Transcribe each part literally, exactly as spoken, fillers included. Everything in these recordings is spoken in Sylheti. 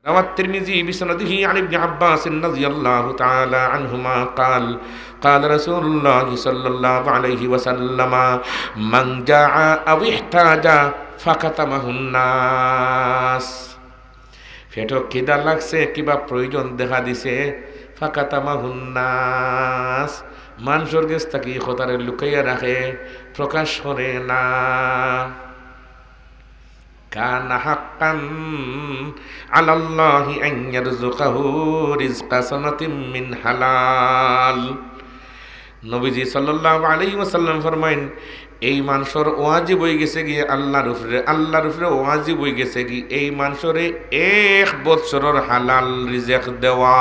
روى الترمذي بسنده عن ابن عباس رضي الله تعالى عنهما قال: قال رسول الله صلى الله عليه وسلم: من جاع أو احتاج فكتمه الناس। পেটো খিদা লাগছে কিবা প্রয়োজন দেখা দিছে, ফাকাতামাহুন নাস, মানষর গেছ থাকি ই কথারে লুকাইয়া রাখে, প্রকাশ করে না। কানা হাক্কান আলাল্লাহি আন ইয়ারযুকাহু রিজকা সানাতিন মিন হালাল। নবীজি সাল্লাল্লাহু আলাইহি ওয়াসাল্লাম ফরমাইন, এই মানষর ওয়াজিব অইগেছে গি আল্লার উপরে, আল্লার উপরে ওয়াজিব অইগেছে গি এই মানষরে এক বৎসরর হালাল রিজেক দেওয়া।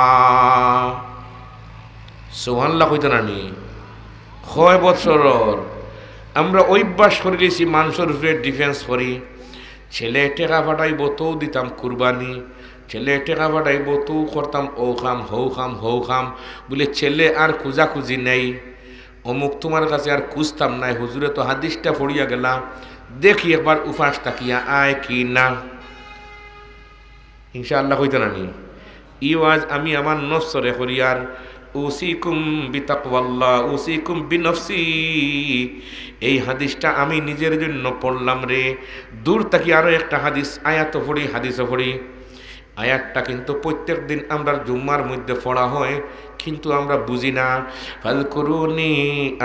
সুবহানাল্লাহ কইতা নানি? কয় বৎসরর? আমরা অভ্যাস করিলিছি মানষর উপরে depend করি। ছেলে টেকা পাঠাইবো, তউ দিতাম কুরবানি। ছেলে টেকা পাঠাইবো, তউ করতাম অউ কাম, হউ কাম, হউ কাম। বুলে, ছেলে আর খুজাখুজি নাই, অমুক তুমার কাছে আর খুজতাম নায়, হুজুরে তো হাদিসটা পড়িয়া গেলা, দেখি একবার উপাস থাকিয়া আয় কি না। ইনশাআল্লাহ কইতা নানি? ই ওয়াজ আমি আমার নফসরে করিয়ার, উসিকুম বিতাকওয়াল্লাহ, উসিকুম বিনফসি। এই হাদিসটা আমি নিজের জন্য পড়লাম রে। দূর থাকি আরো একটা হাদিস, আয়াতও পড়ি, হাদিসও পড়ি। আয়াতটা কিন্তু প্রত্যেক দিন আমরার জুম্মার মধ্যে পড়া হয়, কিন্তু আমরা বুঝি না। ফাযকুরুনি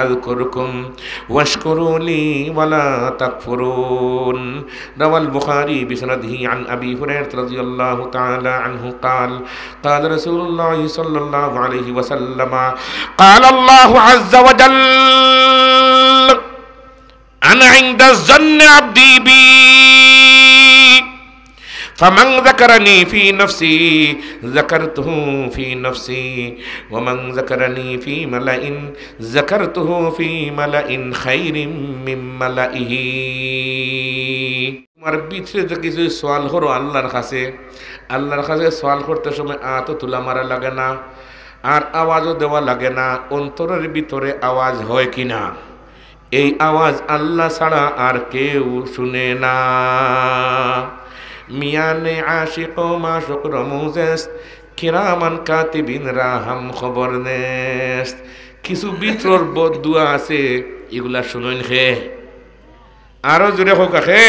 আযকুরকুম ওয়াশকুরু লি ওয়ালা তাকফুরুন। روى البخاري بسنده عن أبي هريرة رضي الله تعالى عنه قال: قال رسول الله صلى الله عليه وسلم: قال الله عز وجل: أنا عند ظن عبدي بي، فمن ذكرني في نفسه ذكرته في نفسي، ومن ذكرني في ملأ ذكرته في ملأ خير من ملئه। তুমার ভিতরে যে কিছু সওয়াল করো আল্লার কাছে, আল্লার কাছে সওয়াল করতে সময় আতও তুলা মারা লাগে না, আর আওয়াজও দেওয়া লাগে না, অন্তরের ভিতরে আওয়াজ হয় কি না? এই আওয়াজ আল্লা ছাড়া আর কেউ শুনে না। মিয়ানে আশিক ও মাশুক রমুজেস্ত, কিরামান কাতিবিন রা হাম খবর নেস্ত। কিছু ভিতরর বদদুয়া আছে, ইগুলা শুনইন কে? আরো জোরে কউক্কা কে?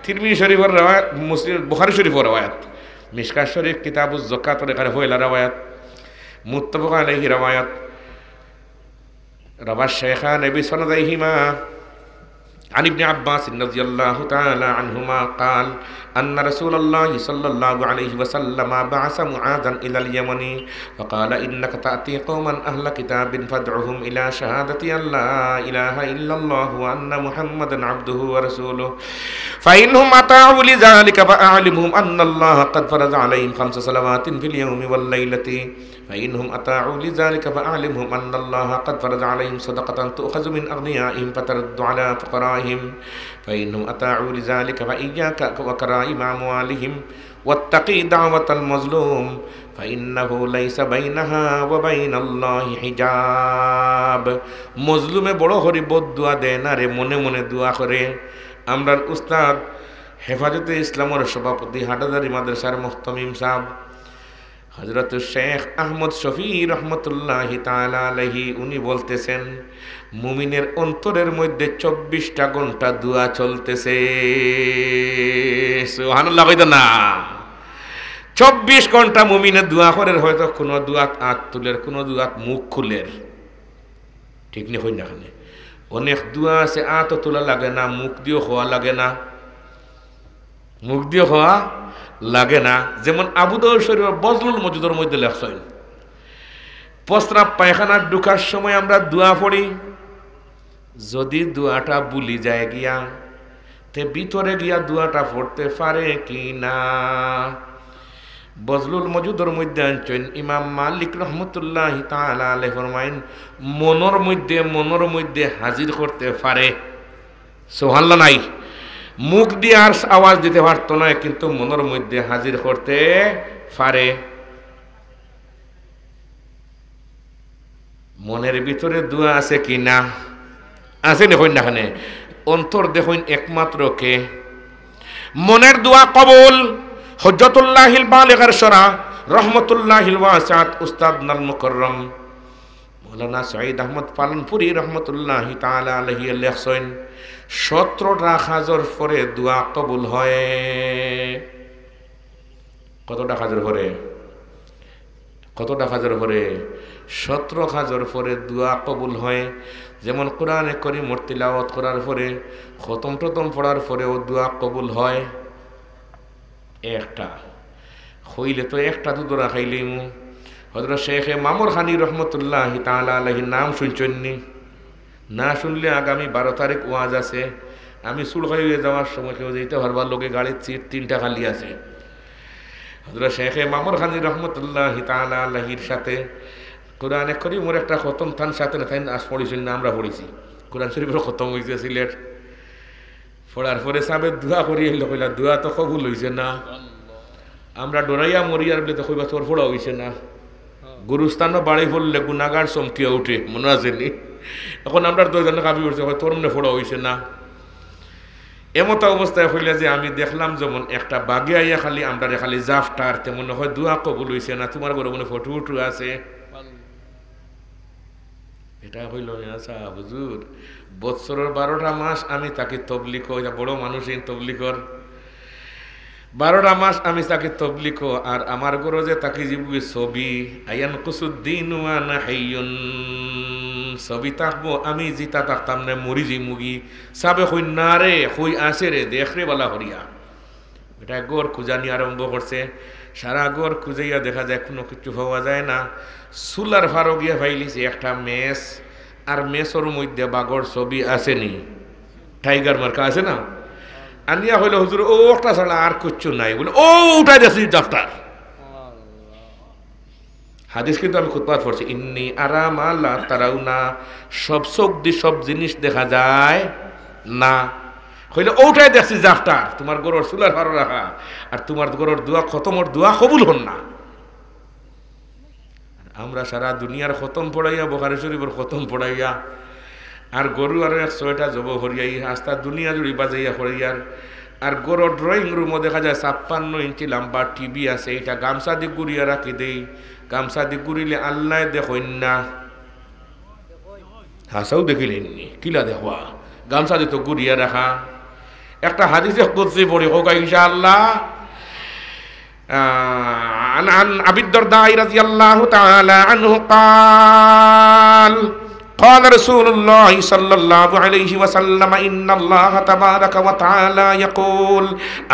তিরমিজি শরিফর রেওয়ায়াত, মুসলিম, বুখারী শরিফর রেওয়ায়াত, মিশকাত শরিফ কিতাবুজ যাকাতর এখানো পয়লা রেওয়ায়াত, মুত্তাফাক আলাইহি রেওয়ায়াত। روى الشيخان بسنديهما عن ابن عباس رضي الله تعالى عنهما قال: أن رسول الله صلى الله عليه وسلم بعث معاذا إلى اليمن فقال: إنك تأتي قوما أهل كتاب فادعهم إلى شهادة أن لا إله إلا الله وأن محمدا عبده ورسوله، فإنهم أطاعوا لذلك فأعلمهم أن الله قد فرض عليهم خمس صلوات في اليوم والليلة، فإنهم أطاعوا لذلك فأعلمهم أن الله قد فرض عليهم صدقة تؤخذ من أغنيائهم فترد على فقرائهم، فإنهم أطاعوا لذلك فإياك وكرائم أموالهم، واتق دعوة المظلوم، فإنه ليس بينها وبين الله حجاب। মজলুমে বড় করি বদদুয়া দেয় না রে, মনে মনে দোয়া করে। আমরার উস্তাদ হেফাজতে ইসলামর সভাপতি, হাটহাজারী মাদ্রাসার মুহতামিম সাব, হযরত শেখ আহমদ শফি রহমতুল্লাহি তাআলা আলাইহি, উনি বলতেছেন, মুমিনের অন্তরের মধ্যে চব্বিশটা ঘন্টা দোয়া চলতেছে। সুবহানাল্লাহ কইতা না? চব্বিশ ঘন্টা মুমিনে দোয়া করের, হয়তো কোনো দোয়াত আত তুলের, কোনো দোয়াত মুখ খুলের। ঠিক নি কইন না কেনে? অনেক দোয়া আছে, আতও তুলা লাগে না, মুখ দিও কওয়া লাগে না, মুখ দিও কওয়া লাগে না। যেমন আবু দাউদ শরিফর বজলুল মজুদর মধ্যে লেখছইন, প্রস্রাব পায়খানাত ঢুকার সময় আমরা দোয়া পড়ি, যদি দোয়াটা ভুলি যায় গিয়া, তে ভিতরে গিয়া দোয়াটা পড়তে পারে কি না? বজলুল মজুদর মধ্যে আনছইন, ইমাম মালিক রহমতুল্লাহি তাআলা আলাইহি ফরমাইন, মনর মধ্যে, মনর মধ্যে হাজির করতে পারে। সুবহানাল্লাহ নাই? মুখ দিয়া আর আওয়াজ দিতে পারতো নায়, কিন্তু মনর মধ্যে হাজির করতে পারে। মনের ভিতরে দোয়া আছে কি না? আছে নি কইন না কেনে? অন্তর দেখইন একমাত্র কে? মনের দোয়া কবুল, হুজ্জাতুল্লাহিল বালিগার শরহ, রহমতুল্লাহিল ওয়াসিআত, উস্তাদনাল মুকাররম মাওলানা সঈদ আহমদ পালনপুরী রহমতুল্লাহি তাআলা আলাইহি লেখছইন, সতেরোটা কাজর পরে দোয়া কবুল হয়। কতটা কাজর পরে? কতটা কাজর পরে? সতেরো কাজর পরে দোয়া কবুল হয়। যেমন কোরআনে করিমর তিলাওয়াত করার পরে, খতম টতম পড়ার পরেও দোয়া কবুল হয়। একটা। কইলে তো একটা তো ধরা খাইলাইমু। হযরত শেখে মামরখানি রহমতুল্লাহি তাআলা আলাইহির নাম শুনছইন নি? না শুনলে আগামী বারো তারিখ ওয়াজ আছে। আমি চুলখাইয়ে যাওয়ার সময় কেউ যাইতা পারবা, লগে গাড়ির সিট তিনটা খালি আছে। হযরত শেখে মামরখানি রহমতুল্লাহি তাআলা আলাইহির সাথে কোরআনে করিমর একটা খতম তান সাথে না তাইন আজ পড়ছইন না, আমরা পড়ছি। কোরআন শরীফর খতম অইছে সিলেট। পড়ার পরে সাবে দোয়া করি আইলো, কইলা, "দোয়া তো কবুল অইছে না।" আমরা ডরাইয়া মরি আর বলে তো কইবা, "তোর পড়া অইছে না।" গুরুস্থানও বাড়ি পড়লে গুনাগার চমকিয়া উঠে, মনো আছে নি? এখন আমরা দুইজনে কাপি উঠছে, কয়, "তোর মনে পড়া অইছে না।" এমতা অবস্থায় কইলা যে, "আমি দেখলাম যেমন একটা বাঘে আইয়া খালি আমরারে খালি জাফটার, তেমন হয় দোয়া কবুল অইছে না, তোমার ঘরো মনে ফটো উঠু আছে।" এটা কইলো, "ইয়া সাব হুজুর, বছরর বারোটা মাস আমি থাকি তবলিগো, এটা বড় মানুষ এই তবলিগর। বারোটা মাস আমি থাকি তবলিগো, আর আমার ঘরো যে থাকি যিবগি ছবি, আয়ানকুসুদ্দিন ওয়া আনা হাইয়ুন, ছবি থাকবো, আমি জিতা থাকতাম না, মরি যিমুগি।" সাবে কইন, "না রে, কই আছে রে, দেখ রে বালা করিয়া।" এটা ঘর খুঁজানি আরম্ভ করছে। সারা ঘর খুঁজাইয়া দেখা যায় কুনু কিচ্ছু পাওয়া যায় না। চুলার ফারো গিয়া পাইলিছে একটা মেস, আর মেসর মধ্যে বাঘর ছবি আছে নি, টাইগার মার্কা আছে না। আনিয়া কইলো, "হুজুর, ও একটা ছাড়া আর কিচ্ছু নাই।" বলে, "ও উঠাই দেখছি জাফটার।" হাদিস কিন্তু আমি খুতবাত পড়ছি, "ইন্নী আরা মা লা তারাউনা।" সব চোখ দি সব জিনিস দেখা যায় না। কইলে, "ও উঠাই দেখছি জাফটার, তোমার ঘরর চুলার ফারো রাখা, আর তোমার ঘরর দোয়া খতমর দোয়া কবুল হর না।" আমরা সারা দুনিয়ার খতম পড়াইয়া, বুখারী শরীফর খতম পড়াইয়া, আর গরু আরো এক ছয়টা জবো করিয়া, ই আস্তা দুনিয়া জুড়ি বাজাইয়া করিয়ার, আর ঘরর ড্রয়িং রুমও দেখা যায় ছাপ্পান্ন ইঞ্চি লম্বা টিভি আছে, এটা গামছা দি গুড়িয়া রাখি দেই। গামছা দি গুড়িলে আল্লায় দেখইন না। হাছাউ দেখিলাইন নি, কিলা দেখবা? গামছা দি তো গুড়িয়া রাখা। একটা হাদিসে কুদসি পড়ি কউক্কা ইনশাআল্লাহ। আহ, عن، عن أبي الدرداء رضي الله تعالى عنه قال، قال رسول الله صلى الله عليه وسلم: إن الله تبارك وتعالى يقول: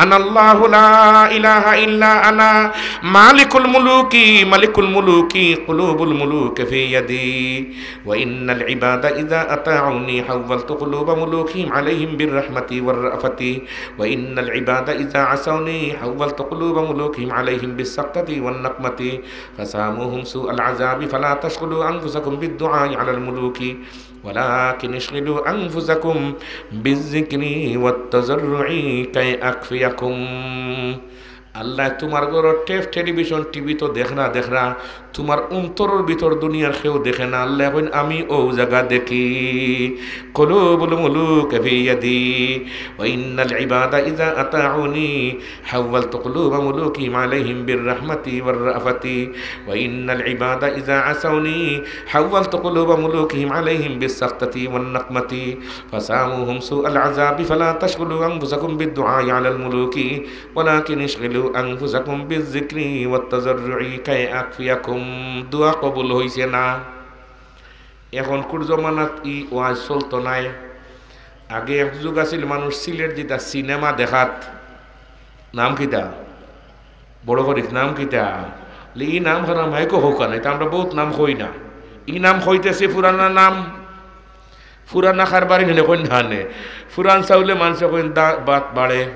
أنا الله لا إله إلا أنا، مالك الملوك، ملك الملوك، قلوب الملوك في يدي، وإن العباد إذا أطاعوني حولت قلوب ملوكهم عليهم بالرحمة والرأفة، وإن العباد إذا عصوني حولت قلوب ملوكهم عليهم بالسخطة والنقمة، فساموهم سوء العذاب فلا تشغلوا أنفسكم بالدعاء على الملوك، ولكن اشغلوا أنفسكم بالذكر والتضرع كي أكفيكم. আল্লায় তুমার ঘরর টেপ, টেলিভিশন, টিভি তো দেখরা, দেখরা, তুমার অন্তরর ভিতর দুনিয়ার কেউ দেখে না। আল্লায় কইন, "আমি অউ জাগা দেখি।" قلوب الملوك في يدي، وإن العباد إذا أطاعوني حولت قلوب ملوكهم عليهم بالرحمة والرأفة، وإن العباد إذا عصوني حولت قلوب ملوكهم عليهم بالسخطة والنقمة، فساموهم سوء العذاب، فلا تشغلوا أنفسكم بالدعاء على الملوك، ولكن اشغلوا أنفسكم بالذكر والتضرع كي أكفيكم। দোয়া কবুল অইছে না। এখনকুর জমানাত ই ওয়াজ চলতো নায়। আগে এক যুগ আছিল মানুষ সিলেট যিতা সিনেমা দেখাত। নাম কিতা? বড় করিস, নাম কিতা? লে, ই নাম খানা মাইকো কউক্কা না, ইতা আমরা বউত নাম কই না। ই নাম কইতেছি পুরানা নাম, পুরানা কারবারি নানে কইন নানে। পুরান চাউলে মানষে কইন দা-, ভাত বাড়ে।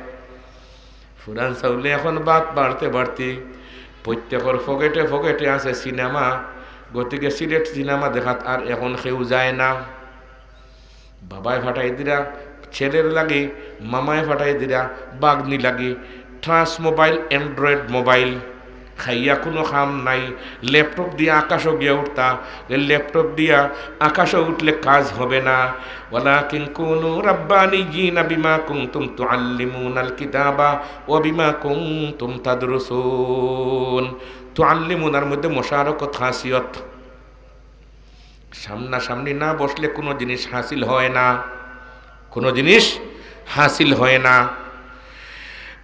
পুরান চাউলে এখন ভাত বাড়তে বাড়তে প্রত্যেকর পকেটে পকেটে আছে সিনেমা। গতিকে সিলেট সিনেমা দেখাত আর এখন কেউ যায় না। বাবায় ফাটাই দিরা ছেলের লাগি, মামায় ফাটাই দিরা বাগনি লাগি, ট্রান্স মোবাইল, অ্যান্ড্রয়েড মোবাইল। খাইয়া কুনু কাম নাই, ল্যাপটপ দিয়া আকাশো গিয়া উঠতা, যে ল্যাপটপ দিয়া আকাশো উঠলে কাজ হবে না। ওয়ালাকিন কুনু রাব্বানিয়িনা বিমা কুনতুম তুআল্লিমুনাল কিতাবা ওয়া বিমা কুনতুম তাদরুসুন। তুআল্লিমুনার মধ্যে মুশারাকাত খাসিয়ত। সামনাসামনি না বসলে কুনু জিনিস হাসিল হয় না, কুনু জিনিস হাসিল হয় না।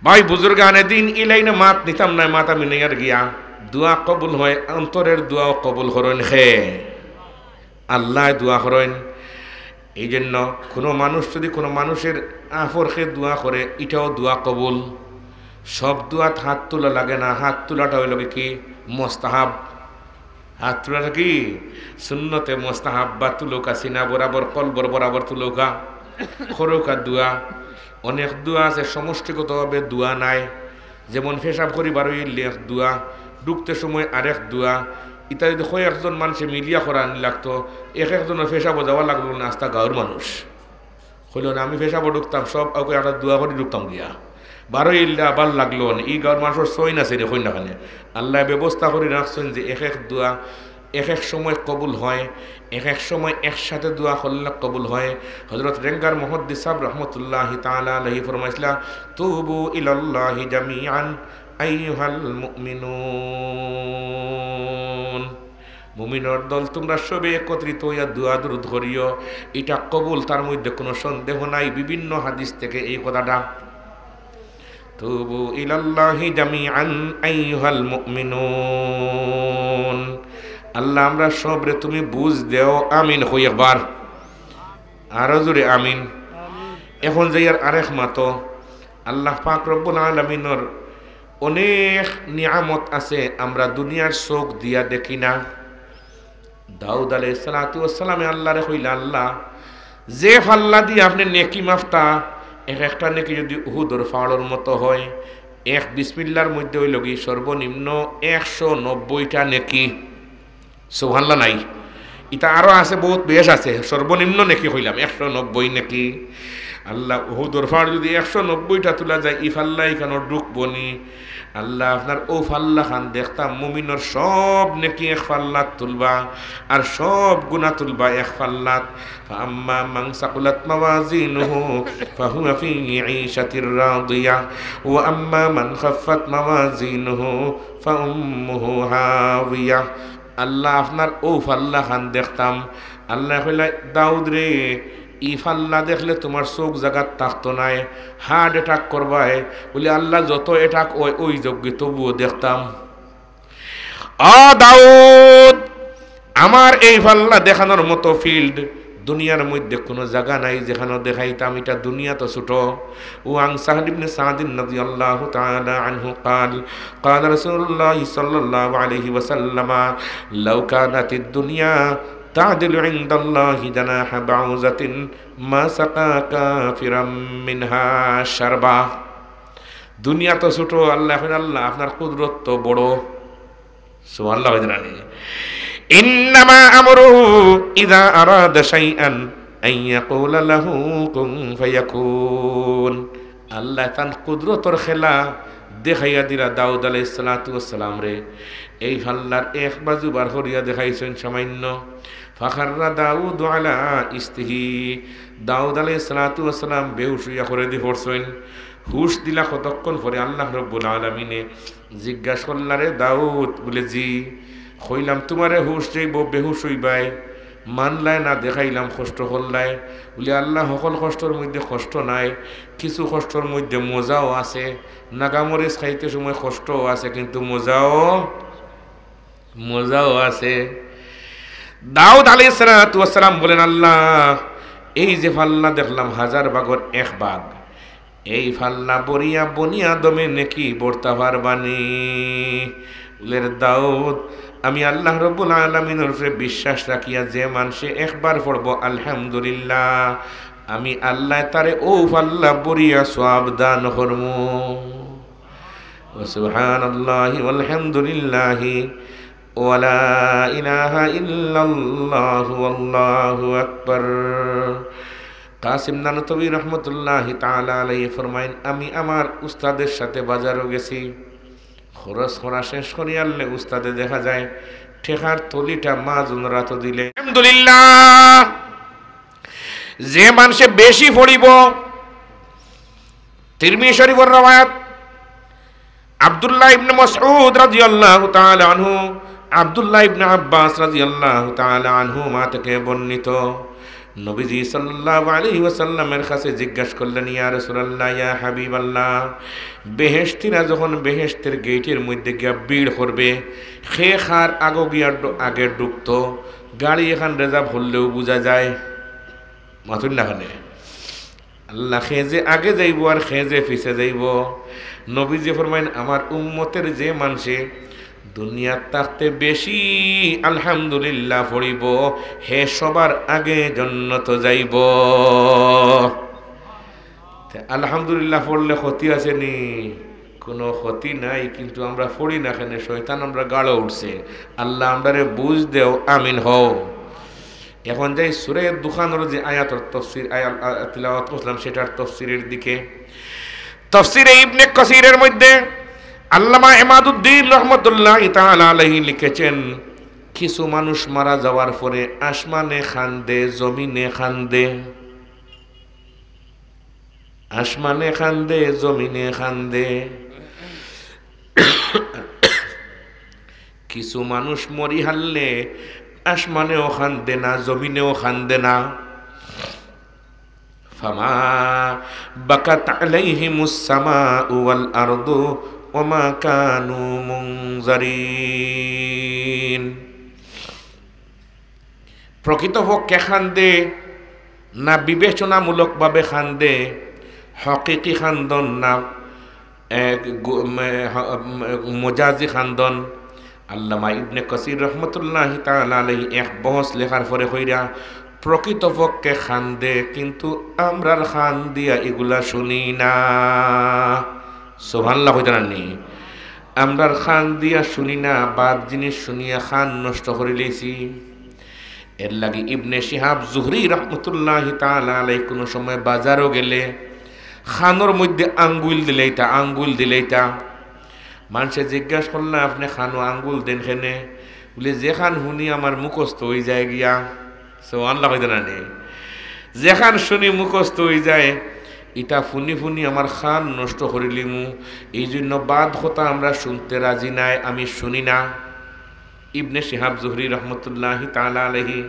ভাই বুজুর্গানে দিন, ই লাইনে মাত নিতাম নায়, মাত আমি নেয়ার গিয়া। দোয়া কবুল হয়, অন্তরের দোয়াও কবুল করইন কে? আল্লায় দোয়া করইন। এই জন্য কুনু মানুষ যদি কুনু মানুষের আফরকে দোয়া করে, ইটাও দোয়া কবুল। সব দোয়াত হাত তুলা লাগে না, হাত তুলাটা অইলো কি? মুস্তাহাব। হাত তুলাটা কি? সুন্নতে মুস্তাহাব্বা। তুলউক্কা সিনা বরাবর, কলবর বরাবর তুলউক্কা, করউক্কা দোয়া। অনেক দোয়া আছে সমষ্টিগতভাবে দোয়া নাই, যেমন পেশাব করি বারইলে এক দোয়া, ঢুকতে সময় আরেক দোয়া। ইতা যদি কয়েকজন মানষে মিলিয়া করানি লাগতো, এক একজনর পেশাবো যাওয়া লাগলো না, আস্তা গাঁওর মানুষ। কইলো না, আমি পেশাবো ঢুকতাম, সব আউকে একটা দোয়া করি ঢুকতাম গিয়া। বারইলে আবার লাগলো না, ই গাঁওর মানষর সইন আছে রে, কইন না কেনে। আল্লায় ব্যবস্থা করি রাখছইন যে এক এক দোয়া এক এক সময় কবুল হয়, এক এক সময় একসাথে দোয়া করলে কবুল হয়। হযরত রেঙ্গার মুহাদ্দিস সাহেব রহমতুল্লাহি তাআলা আলাইহি ফরমাইছিলা, "তুবু ইলাল্লাহি জামিআন আইয়ুহাল মুমিনুন।" মুমিনর দল, তোমরা সবে একত্রিত অইয়া দোয়া দুরুদ করিও, ইটা কবুল, তার মধ্যে কুনু সন্দেহ নাই। বিভিন্ন হাদিস থেকে এই কথাটা, "তুবু ইলাল্লাহি জামিআন আইয়ুহাল মুমিনুন।" আল্লাহ, আমরা সবরে তুমি বুঝ দেও, আমিন কই একবার, আরো জোরে আমিন। এখন যাইয়ার আরেক মাতো, আল্লাহ পাক রব্বুল আলামিনর অনেক নিয়ামত আছে, আমরা দুনিয়ার চোখ দিয়া দেখি না। দাউদ আলাইহিস সালাতু ওয়াস সালামে আল্লাহরে কইলা, "আল্লাহ, যে ফাল্লা দি আপনে নেকি মাপতা, এক একটা নেকি যদি উহুদর পাহাড়র মতো হয়, এক বিসমিল্লার মধ্যে অইলো গি সর্বনিম্ন একশো নব্বইটা নেকি।" সুবহানাল্লাহ নাই? ইতা আরো আছে, বহুত বেশ আছে। সর্বনিম্ন নেকি কইলাম, একশো নব্বই নেকি। আল্লাহ, উহুদর পাহাড় যদি একশো নব্বইটা তুলা যায়, ই ফাল্লা ইখানো ঢুকবো নি? আল্লাহ, আপনার অউ ফাল্লা খান দেখতাম, মুমিনর সব নেকি এক ফাল্লাত তুলবা, আর সব গুনা তুলবা এক ফাল্লাত। فأما من ثقلت موازينه فهو في عيشة راضية وأما من خفت موازينه فأمه هاوية। আল্লাহ, আপনার অউ ফাল্লা খান দেখতাম। আল্লাহ কইলা, "দাউদ রে, ই ফাল্লা দেখলে তুমার চোখ জাগাত থাকতো নায়, heart attack করবায়।" বলে, "আল্লাহ, যত attack অয়, অই যোগ্য, তবুও দেখতাম।" আ দাউদ, আমার এই ফাল্লা দেখানোর মতো field দুনিয়ার মধ্যে কুনু জাগা নাই যেখানো দেখাইতাম, ইটা দুনিয়া তো ছোট। وعن سهل بن سعد رضي الله تعالى عنه قال، قال رسول الله صلى الله عليه وسلم، لو كانت الدنيا تعدل عند الله جناح بعوضة ما سقى كافرا منها شربة। দুনিয়া তো ছোট, আল্লাহ এখন, আল্লাহ আপনার কুদরত তো বড়। সুবহানাল্লাহ, বুঝলেন? إنما أمره إذا أراد شيئا أن يقول له كن فيكون। আল্লাহ তান কুদরতর খেলা দেখাইয়া দিলা দাউদ আলাইহিস সালাতু ওয়াস সালামরে। এই ফাল্লার এক বাজু বার করিয়া দেখাইছইন সামান্য। فخر داود على إسته। দাউদ আলাইহিস সালাতু ওয়াস সালাম বেহুশ অইয়া করেদি পড়ছইন। হুশ দিলা কতক্ষণ পরে আল্লাহ রব্বুল আলামিনে। জিজ্ঞাস করলা, "রে দাউদ?" বলে, "জি।" কইলাম, "তুমারে হুশ যাইবো, বেহুশ অইবায়, মানলায় না, দেখাইলাম, কষ্ট করলায়।" বলে, "আল্লাহ, হকল কষ্টর মধ্যে কষ্ট নাই, কিছু কষ্টর মধ্যে মজাও আছে। নাগামরিচ খাইতে সময় কষ্টও আছে, কিন্তু মজাও, মজাও আছে।" দাউদ আলাইহিস সালাতু ওয়াস সালাম বলেন, "আল্লাহ, এই যে ফাল্লা দেখলাম, হাজার ভাগর এক ভাগ, এই ফাল্লা ভরিয়া বনি আদমে নেকি ভরতা পারবানি?" বলের, "দাউদ, আমি আল্লাহ রব্বুল আলামিনর উপরে বিশ্বাস রাখিয়া যে মানষে একবার পড়বো আলহামদুলিল্লাহ, আমি আল্লাহ তারে অউ ফাল্লা ভরিয়া সওয়াব দান করমু।" সুবহানাল্লাহি ওয়ালহামদুলিল্লাহি ওয়ালা ইলাহা ইল্লাল্লাহু ওয়াল্লাহু আকবার। কাসিম নানতবী রহমতুল্লাহি তাআলা আলাইহি ফরমাইন, "আমি আমার উস্তাদের সাথে বাজারো গেছি, খরচ করা শেষ করিয়ারলে উস্তাদে দেখা যায় টেকার থলিটা মাজুনর আতো দিলে। আলহামদুলিল্লাহ। যে মানষে বেশি পড়িবো, তিরমিজি শরীফর রওয়ায়াত, আব্দুল্লাহ ইবনে মাসউদ রাদিয়াল্লাহু তাআলা আনহু, আব্দুল্লাহ ইবনে আব্বাস রাদিয়াল্লাহু তাআলা আনহুমা থেকে বর্ণিত, নবীজি সাল্লাল্লাহু আলাইহি ওয়াসাল্লামের কাছে জিজ্ঞাসা করলেন, "ইয়া রাসূলুল্লাহ, ইয়া হাবিবাল্লাহ, বেহেশতিরা যখন বেহেশতের গেইটের মধ্যে গিয়া ভিড় করবে, কে কার আগো গিয়া ঢু-, আগে ঢুকতো, গাড়ি এখান রিজার্ভ করলেও বুঝা যায়।" মাতুন না কেনে? আল্লাহ, কে যে আগে যাইবো আর কে যে পিছে যাইবো। নবীজি ফরমাইন, আমার উম্মতের যে মানষে দুনিয়াত থাকতে বেশি আলহামদুলিল্লাহ পড়িবো, হে সবার আগে জন্নত যাইবো। তে আলহামদুলিল্লাহ পড়লে ক্ষতি আছে নি? কোনো ক্ষতি নাই, কিন্তু আমরা পড়ি না কেনে, শয়তান আমরা গাড়ো উঠছে। আল্লাহ আমরারে বুঝ দেও, আমিন হও। এখন যাই সূরা দুখানর যে আয়াতর তফসির, আয়া-, আ-, তিলাওয়াত করছিলাম, সেটার তফসিরের দিকে। তফসিরে ইবনে কাসিরের মধ্যে আল্লামা ইমাদুদ্দিন রহমতুল্লাহি তাআলা আলাইহি লিখেছেন, কিছু মানুষ মারা যাওয়ার পরে আসমানে কান্দে, জমিনে কান্দে, আসমানে কান্দে, জমিনে কান্দে। কিছু মানুষ মরি হারলে আসমানেও কান্দে না, জমিনেও কান্দে না। ফামা বাকাত আলাইহিমুস সামাউ ওয়াল আরদু ওয়া মা কানু মুনজারিন। প্রকৃতপক্ষে কান্দে না বিবেচনামূলকভাবে কান্দে, হকিকি কান্দন না, এ, গু-, মে-, হ-, মে-, মজাজি কান্দন। আল্লামা ইবনে কাসির রহমতুল্লাহি তাআলা আলাইহি এক বহস লেখার পরে কইরা, প্রকৃতপক্ষে কান্দে, কিন্তু আমরার কান দিয়া ইগুলা শুনি না। সুবহানাল্লাহ কইতা নানি? আমরার কান দিয়া শুনি না, বাদ জিনিস শুনিয়া কান নষ্ট করিলাইছি। এরলাগি ইবনে শিহাব জুহরি রহমতুল্লাহি তাআলা আলাইহি কুনু সময় বাজারো গেলে কানর মধ্যে আঙ্গুল দিলাইতা, আঙ্গুল দিলাইতা। মানষে জিজ্ঞাসা করলা, "আপনে কানো আঙ্গুল দেন কেনে?" বুলে, "যেখান হুনি আমার মুখস্থ অইযায় গিয়া।" সুবহানাল্লাহ কইতা নানি? যেখান শুনি মুখস্থ অইযায়, ইটা ফুনি ফুনি আমার কান নষ্ট করিলিমু। এই জন্য বাদ কথা আমরা শুনতে রাজি নায়, আমি শুনি না। ইবনে শিহাব জুহরি রহমতুল্লাহি তাআলা আলাইহি,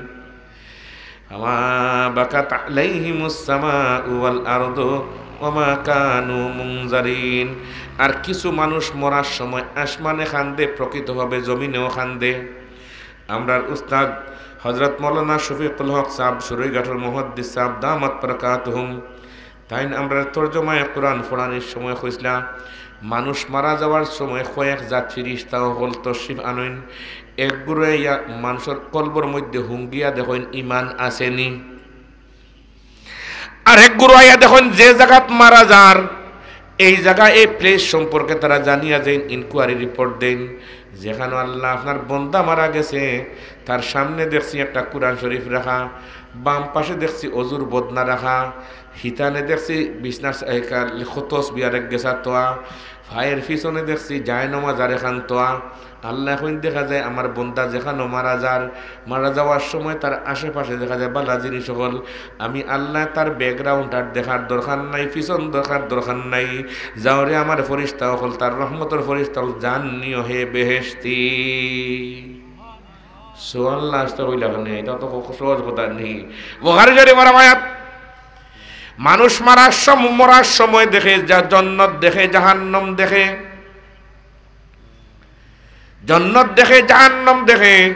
"ওয়া মা বাকাত আলাইহিমুস সামাউ ওয়াল আরদু ওয়া মা কানু মুনজারিন।" আর কিছু মানুষ মরার সময় আসমানে কান্দে, প্রকৃতভাবে জমিনেও কান্দে। আমরার উস্তাদ হযরত মাওলানা শফিকুল হক সাহেব, সরুইঘাটর মুহাদ্দিস সাহেব, দামাত বারাকাতুহুম, তাইন আমরার তর্জমায়ে কোরআন পড়ানির সময় কইছলা, মানুষ মারা যাওয়ার সময় কয়েক জাত ফিরিস্তা অকল তশরিফ আনইন, একগুরে আইয়া মানষর কলবর মধ্যে হুঙ্গিয়া দেখইন ইমান আছে নি। আর একগুরে আইয়া দেখইন যে জাগাত মারা যার, এই জাগা, এই place সম্পর্কে তারা জানিয়া যাইন, inquiry report দেইন। যেখানো আল্লাহ আপনার বন্দা মারা গেছে, তার সামনে দেখছি একটা কোরআন শরীফ রাখা, বাম পাশে দেখছি অজুর বদনা রাখা, হিতানে দেখছি বিছনার সা-, এ, কা-, তসবি আরেক গেছা তোয়া, ফায়ের পিছনে দেখছি জায়নামাজ আরেকখান তোয়া। আল্লাহ কইন দেখা যায় আমার বন্দা যেখানো মারা যার, মারা যাওয়ার সময় তার আশেপাশে দেখা যায় বালা জিনিস অকল। আমি আল্লাহ তার background আর দেখার দরকার নাই, পিছন দেখার দরকার নাই। যাওরে আমার ফিরিস্তা অকল, তার রহমতর ফিরিস্তা অকল, যান নিও হে বেহেশতি। সুবহানাল্লাহ, আস্তে কইলা কেনে? ইটা তো খ-, সহজ কথা নি। বুখারী শরীফর রওয়ায়াত। মানুষ মারার সম-, মরার সময় দেখে, যা-, জন্নত দেখে, জাহান্নাম দেখে। জন্নত দেখে, জাহান্নাম দেখে।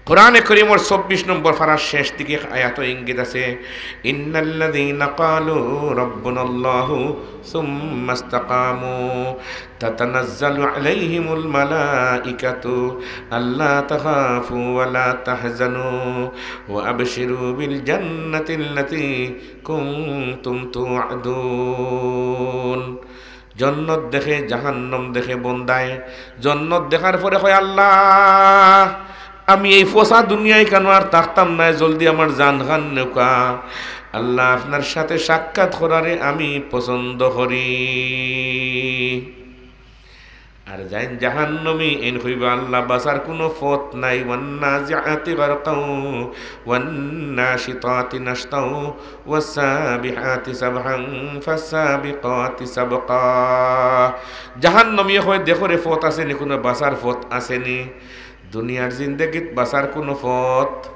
কোরআনে করিমর চব্বিশ নম্বর পারার শেষ দিকে এক আয়াতো ইঙ্গিত আছে, "ইন্নাল্লাযীনা ক্বালু রাব্বুনাল্লাহু সুম্মাস্তাকামু তাতানাজ্জালু আলাইহিমুল মালাইকাতু আল্লা তাখাফু ওয়া লা তাহজানু ওয়া আবশিরু বিল জান্নাতিল্লাতী কুনতুম তুআদুন।" জন্নত দেখে, জাহান্নাম দেখে বন্দায়। জন্নত দেখার পরে কয়, "আল্লাহ, আমি এই ফসা দুনিয়ায় কেন আর থাকতাম নায়, জলদি আমার জান খান নেউক্কা। আল্লাহ, আপনার সাথে সাক্ষাৎ করারে আমি পছন্দ করি।" আর যেইন জাহান্নামী, এইন কইবা, "আল্লাহ, বাঁচার কুনু পথ নাই।" ওয়ান্নাজিআতি গারকাও, ওয়ান্নাশিতাতি নাশতাও, ওয়াসসাবিহাতি সাবহান, ফাসসাবিকাতি সাবকা। জাহান্নামীয়ে কয়, "দেখো রে, পথ আছেনি, কুনু বাঁচার পথ আছেনি? দুনিয়ার জিন্দেগিত বাঁচার কুনু পথ?"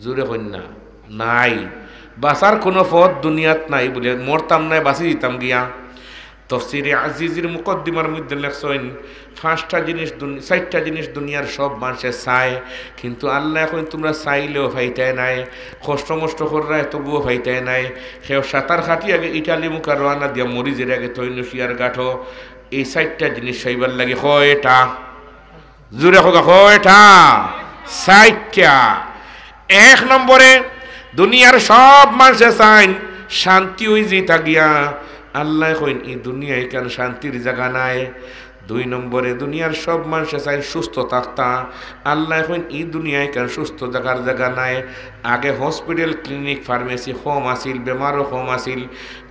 জুরে কইন না, নাই। বাঁচার কুনু পথ দুনিয়াত নাই বুলে, মরতাম নায়, বাঁচি যিতাম গিয়া। তফসিরে আজিজির মুকদ্দিমার মধ্যে লেখছইন, পাঁচটা জিনিস দুন-, চাইরটা জিনিস দুনিয়ার সব মানষে চায়, কিন্তু আল্লায় কইন, "তুমরা চাইলেও পাইতায় নায়, কষ্ট মষ্ট কররায় তবুও পাইতায় নায়।" কেউ সাঁতার কাটিয়া আগে ইটালি মুখা রওয়ানা দিয়া মরি যের আগে থইন শিয়ার গাঠো। এই চাইরটা জিনিস চাইবার লাগি কয়টা? জুরে কউক্কা, কয়টা? চাইরটা। এক নম্বরে, দুনিয়ার সব মানষে চাইন শান্তি অইযিতা গিয়া। আল্লায় কইন, "ই দুনিয়া ইখান শান্তির জাগা নায়।" দুই নম্বরে, দুনিয়ার সব মানষে চাইন সুস্থ থাকতা। আল্লায় কইন, "ই দুনিয়া ইখান সুস্থ থাকার জাগা নায়।" আগে hospital, clinic, pharmacy কম আছিল, বেমারও কম আছিল।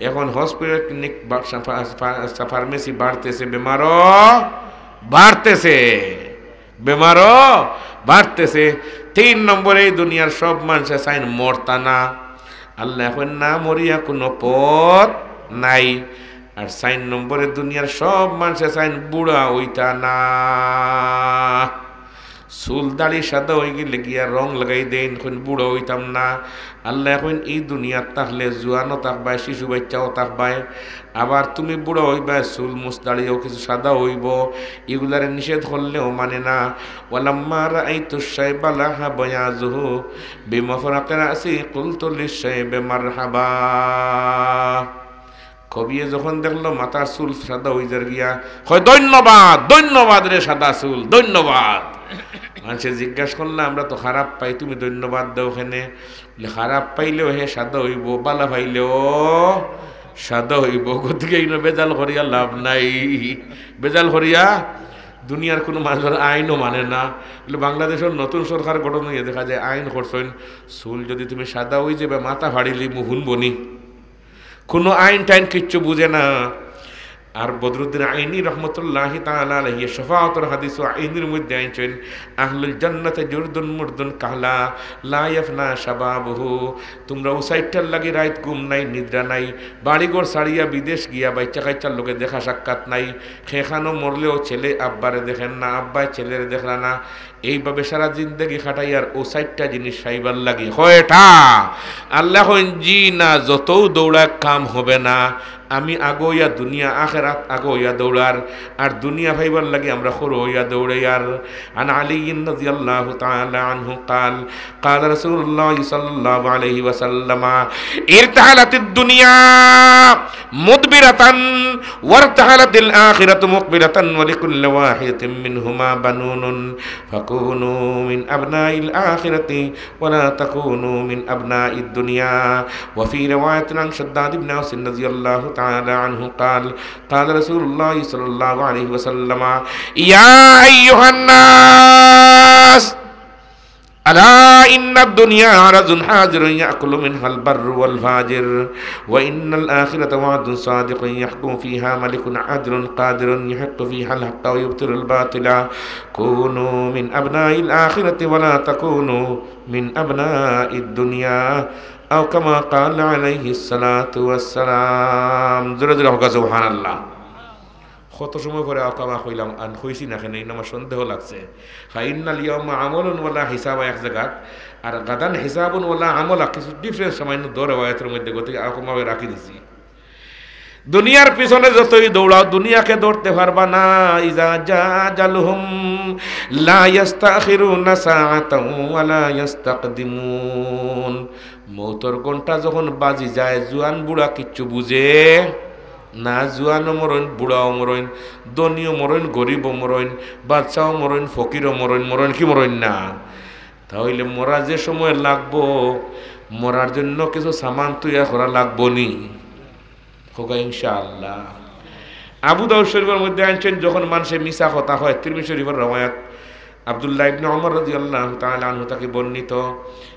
এখন hospital, clinic, বা-, ফা-, ফা-, pharmacy বাড়তেছে, বেমারও বাড়তেছে, বেমারও বাড়তেছে। তিন নম্বরে, এই দুনিয়ার সব মানষে চাইন মরতা না। আল্লায় কইন, "না মরিয়া কুনু পথ নাই।" আর চাইর নম্বরে, দুনিয়ার সব মানষে চাইন বুড়া অইতা না। চুল দাড়ি সাদা অইগেলে গিয়া রং লাগাই দেইন, কইন, "বুড়া অইতাম না।" আল্লায় কইন, "ই দুনিয়াত থাকলে জুয়ানও থাকবায়, শিশু বাইচ্চাও থাকবায়, আবার তুমি বুড়া অইবায়, চুল মুছ দাড়িও কিছু সাদা অইবো।" ইগুলারে নিষেধ করলেও মানে না। "ওয়ালাম্মা রাআইতু শাইবা লাহা বায়াজুহু বিমাফরাকি রাসি কুলতু লিশ শাইবি মারহাবা।" কবিয়ে যখন দেখলো মাথার চুল সাদা অইযার গিয়া, কয়, "ধন্যবাদ, ধন্যবাদ রে সাদা চুল, ধন্যবাদ।" মানষে জিজ্ঞাসা করলা, "আমরা তো খারাপ পাই, তুমি ধন্যবাদ দেও কেনে?" বুলে, "খারাপ পাইলেও হে সাদা অইবো, বালা পাইলেও সাদা অইবো, গতিকে ইনো বেজাল করিয়া লাভ নাই।" বেজাল করিয়া দুনিয়ার কুনু মানষর আইনও মানে না। বুলে, "বাংলাদেশর নতুন সরকার গঠন অইয়া দেখা যায় আইন করছইন, চুল যুদি তুমি সাদা অইযাইবায়, মাথা ফাড়িলিমু, হুনবনি।" কুনু আইন টাইন কিচ্ছু বুঝে না। আর বদরুদ্দিন আইনি রহমতুল্লাহি তাআলা আলাইহি শাফাআতুল হাদিস ও আইনির মধ্যে আনছইন, "আহলুল জান্নাতে জুরদুন মুরদুন কাহলা লা ইয়াফনা শাবাবুহু।" তুমরা অউ চাইরটার লাগি রাইত ঘুম নাই, নিদ্রা নাই, বাড়িঘর ছাড়িয়া বিদেশ গিয়া বাইচ্চা কাইচ্চার লগে দেখা সাক্ষাৎ নাই, কেখানো মরলেও ছেলে আব্বারে দেখের না, আব্বায় ছেলেরে দেখরা না, এইভাবে সারা জিন্দেগি কাটাইয়ার অউ চাইরটা জিনিস পাইবার লাগি। কয়টা? আল্লায় কইন, "জি না, যতউ দৌড়ায় কাম হবে না। আমি আগুয়াইয়া দুনিয়া আখেরাত আগুয়াইয়া দৌড়ার, আর দুনিয়া পাইবার লাগি আমরা হুরু অইয়া দৌড়াইয়ার।" عن علي رضي الله تعالى عنه قال، قال رسول الله صلى الله عليه وسلم، ارتحلت الدنيا مدبرة وارتحلت الآخرة مقبلة ولكل واحدة منهما بنون فكونوا من أبناء الآخرة ولا تكونوا من أبناء الدنيا. وفي رواية عن شداد بن أوس رضي الله تعالى عنه قال، قال رسول الله صلى الله عليه وسلم، يا أيها الناس، ألا إن الدنيا عرض حاضر يأكل منها البر والفاجر، وإن الآخرة وعد صادق يحكم فيها ملك عدل قادر يحق فيها الحق ويبطل الباطل، كونوا من أبناء الآخرة ولا تكونوا من أبناء الدنيا، أو كما قال عليه الصلاة والسلام. জোরে জোরে কউক্কা সুবহানাল্লাহ। কত সময় পরে আও কামা কইলাম, আন কইছি না কেনে, ইনো আমার সন্দেহ লাগছে। فإن اليوم عمل ولا حساب এক জাগাত, আর গাদান হিসাবুন ওয়ালা আমলা, কিছু difference সামান্য দু রেওয়ায়াতের মধ্যে, গতিকে আও কামা রাখি দিছি। দুনিয়ার পিছনে যতই দৌড়াও, দুনিয়াকে ধরতে পারবা না। إذا جاء أجلهم لا يستأخرون ساعة ولا يستقدمون। মউতর ঘন্টা যখন বাজি যায়, জুয়ান বুড়া কিচ্ছু বুঝে না, জুয়ানও মরইন, বুড়াও মরইন, ধনীও মরইন, গরিবও মরইন, বাদশাও মরইন, ফকিরও মরইন, মরইন কি মরইন না? তা অইলে মরা যে সময় লাগবো, মরার জন্য কিছু সামান তৈয়ার করা লাগবো নি? কউক্কা ইনশাআল্লাহ। আবু দাউদ শরীফের মধ্যে আনছইন, যখন মানষে মিছা কথা কয়, তিরমিজি শরীফের রেওয়ায়াত, আব্দুল্লাহ ইবনে ওমর রাদিয়াল্লাহু তাআলা আনহু থাকি বর্ণিত,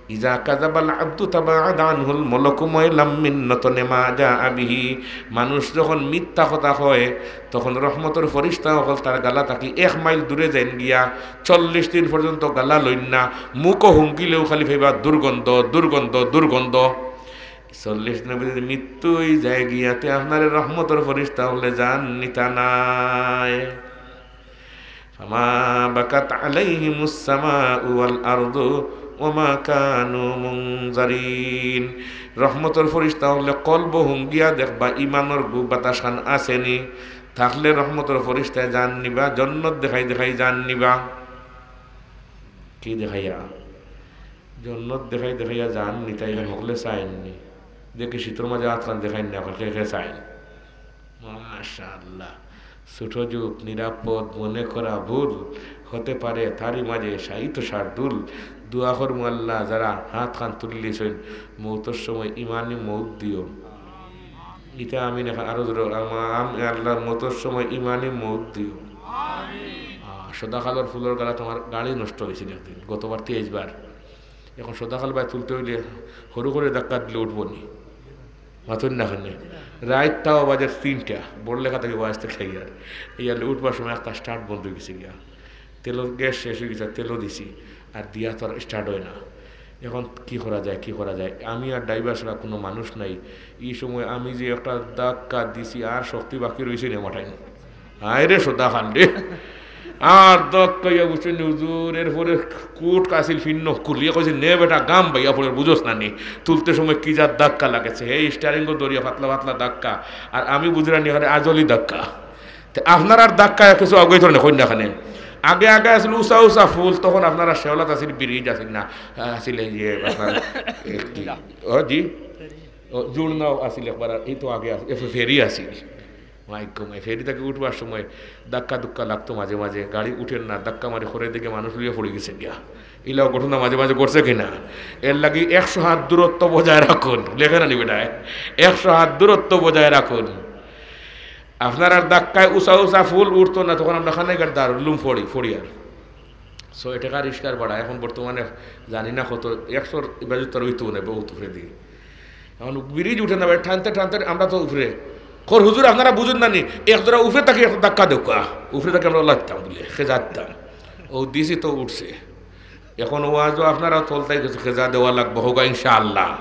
"ইজা কাযাবাল আবদু তাবাআদা আনহুল মালাকু মাইলাম মিন নাতনি মা জাআ বিহি।" মানুষ যখন মিথ্যা কথা কয়, তখন রহমতর ফিরিস্তা অকল তার গালা থাকি এক মাইল দূরে যাইন গিয়া, চল্লিশ দিন পর্যন্ত গালা লইন না, মুখো হুঙ্গিলেও খালি পাইবা দুর্গন্ধ, দুর্গন্ধ, দুর্গন্ধ। চল্লিশ দিনর ভিতরে মৃত্যু অই যায় গিয়া, তে আপনারে রহমতর ফিরিস্তা অকলে জান নিতা নায়। ফামা বাকাত আলাইহিমুস সামাউ ওয়াল আরদু ওয়া মা কানু মুনজারিন। রহমতর ফিরিস্তা অকলে কলবো হুঙ্গিয়া দেখবা, ইমানর গু বাতাস খান আছেনি, থাকলে রহমতর ফিরিস্তায় জান নিবা, জন্নত দেখাই দেখাই জান নিবা। কি দেখাইয়া? জন্নত দেখাই দেখাইয়া জান নিতা, ইখান হকলে চাইননি। দেখি শীতর মাঝে আতখান দেখাইন না, এখন কে কে চাইন? মাশাআল্লাহ। ছোট যুগ, নিরাপদ মনে করা ভুল, হতে পারে তারই মাঝে শায়িত শার্দুল। দোয়া করমু আল্লাহ, যারা হাতখান তুললিছইন, মৌতর সময় ইমানি মৌত দিও। ইটা আমি না, আরো জোরে, আমা-, আম-, আল্লাহ, মৌতর সময় ইমানি মৌত দিও। আহ, সদাকালর ফুলর গালা তোমার গাড়ি নষ্ট অইছিল একদিন, গতবার তেইশ বার। এখন সদাকাল বায় তুলতে অইলে হুরু করে ধাক্কা দিলে উঠবো নি। মাতইন না কেনে? রাইত তাও বাজে তিনটা, বড় লেখা থাকি ওয়াজ থাকি আইয়ার। এই আলে উঠবার সময় একটা স্টার্ট বন্ধ অই গেছে গিয়া। তেল, গ্যাস শেষ অই গেছে, তেলও দিছি, আর দিয়া তো আর স্টার্ট অয় না। এখন কি করা যায়, কি করা যায়? আমি আর ড্রাইভার ছাড়া কুনু মানুষ নাই। ই সময় আমি যে একটা ধাক্কা দিছি, আর শক্তি বাকি রইছে নি আমার টাইম। হায় রে সদাকাল রে। আর ধাক্কা ইয়া বুঝছইন নি হুজুর, এরপরে কোট কাছিল ফিন্ন খুলিয়া কইছে, "নে বেটা, গাম বাইয়া পড়ের, বুঝোস না নি?" তুলতে সময় কি জাত ধাক্কা লাগেছে, হে স্টিয়ারিং গো ধরিয়া পাতলা পাতলা ধাক্কা, আর আমি বুঝরা নি, আরে আজলি ধাক্কা। তে আপনারার ধাক্কা কিছু আগে ধরে না, কইন না কেনে। আগে আগে আছিল উঁচা উঁচা ফুল, তখন আপনারা শেওলাত আছিল, ব্রিজ আছিল না, আছিল এই যে আপনার, এ, কি? ও জি, ও, জুড়নাও আছিল একবার, আর এই তো আগে আছিল, এ, ফেরি আছিল। মাইক কমাই, ফেরি থাকি উঠবার সময় ধাক্কা ধুক্কা লাগতো মাঝে মাঝে, গাড়ি উঠের না, ধাক্কা মারি করে দিকে মানুষ লইয়া পড়ি গেছে গিয়া। ইলাও ঘটনা মাঝে মাঝে ঘটছে কিনা? এর লাগি একশো হাত দূরত্ব বজায় রাখুন, লেখে না নি বেটায়, একশো হাত দূরত্ব বজায় রাখুন। আপনারার ধাক্কায় উঁচা উঁচা ফুল উঠতো না, তখন আমরা খানাইঘাট দারুল উলুম পড়ি, পড়ি আর। ছয় টাকা রিক্সার ভাড়া, এখন বর্তমানে জানি না কত, একশোর বাজেট তো আর অইতো না, বহুত উপরে দিয়ে। এখন ব্রিজ উঠে না ভাই, টানতে টানতে আমরা তো উপরে। কর, "হুজুর, আপনারা বুঝুন না নি, এক জোড়া উপরে থাকি একটা ধাক্কা দেউক্কা, উপরে থাকি আমরা লাগতাম," বলে, খেজাতাম। ও দিছি তো উঠছে। এখন ওয়াজও আপনারা তলতাই কিছু খেজা দেওয়া লাগবো, হোক ইনশাআল্লাহ।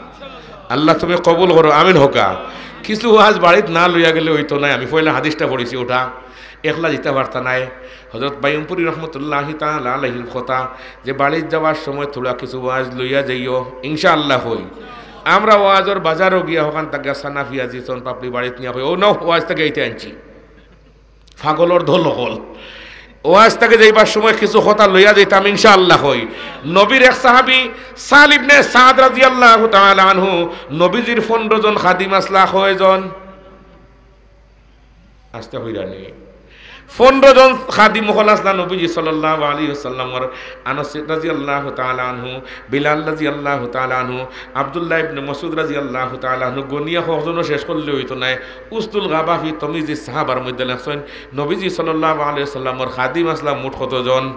আল্লাহ তুমি কবুল করো, আমিন হোকা। কিছু ওয়াজ বাড়িত না লইয়া গেলে অইতো নায়। আমি পয়লা হাদিসটা পড়ছি, ওটা একলা দিতা পারতা নায়। হযরত বাইয়ুমপুরী রহমতুল্লাহি তাআলা আলাইহির কথা যে বাড়িত যাওয়ার সময় থুড়া কিছু ওয়াজ লইয়া যাইও, ইনশাআল্লাহ কই। আমরা ওয়াজর বাজারও গিয়া ওখান থাকি সানা, পিয়াজি, সোন পাপড়ি বাড়িত নিয়া কই, "ও নাও, ওয়াজ থাকি এইটা আনছি।" পাগলর দল অকল। ওয়াজ থাকি যাইবার সময় কিছু কথা লইয়া যাইতাম, ইনশাআল্লাহ কই। নবীর এক সাহাবী সাহাল ইবনে সাদ রাদিয়াল্লাহু তাআলা আনহু, নবীজির পনেরো জন খাদিম আছলা, কয়জন? আস্তে কইরা নি। পনেরো জন খাদিম অকল আছলা নবীজি সাল্লাল্লাহু আলাইহি ওয়াসাল্লামর। আনাস রাদিয়াল্লাহু তাআলা আনহু, বিলাল রাদিয়াল্লাহু তাআলা আনহু, আব্দুল্লাহ ইবনে মাসউদ রাদিয়াল্লাহু তাআলা আনহু, গনিয়া কয়জনও শেষ করলে অইতো নায়। উসদুল গাবা ফি তাময়িজিস সাহাবার মধ্যে লেখছইন, নবীজি সাল্লাল্লাহু আলাইহি ওয়াসাল্লামর খাদিম আছলা মোট কতজন?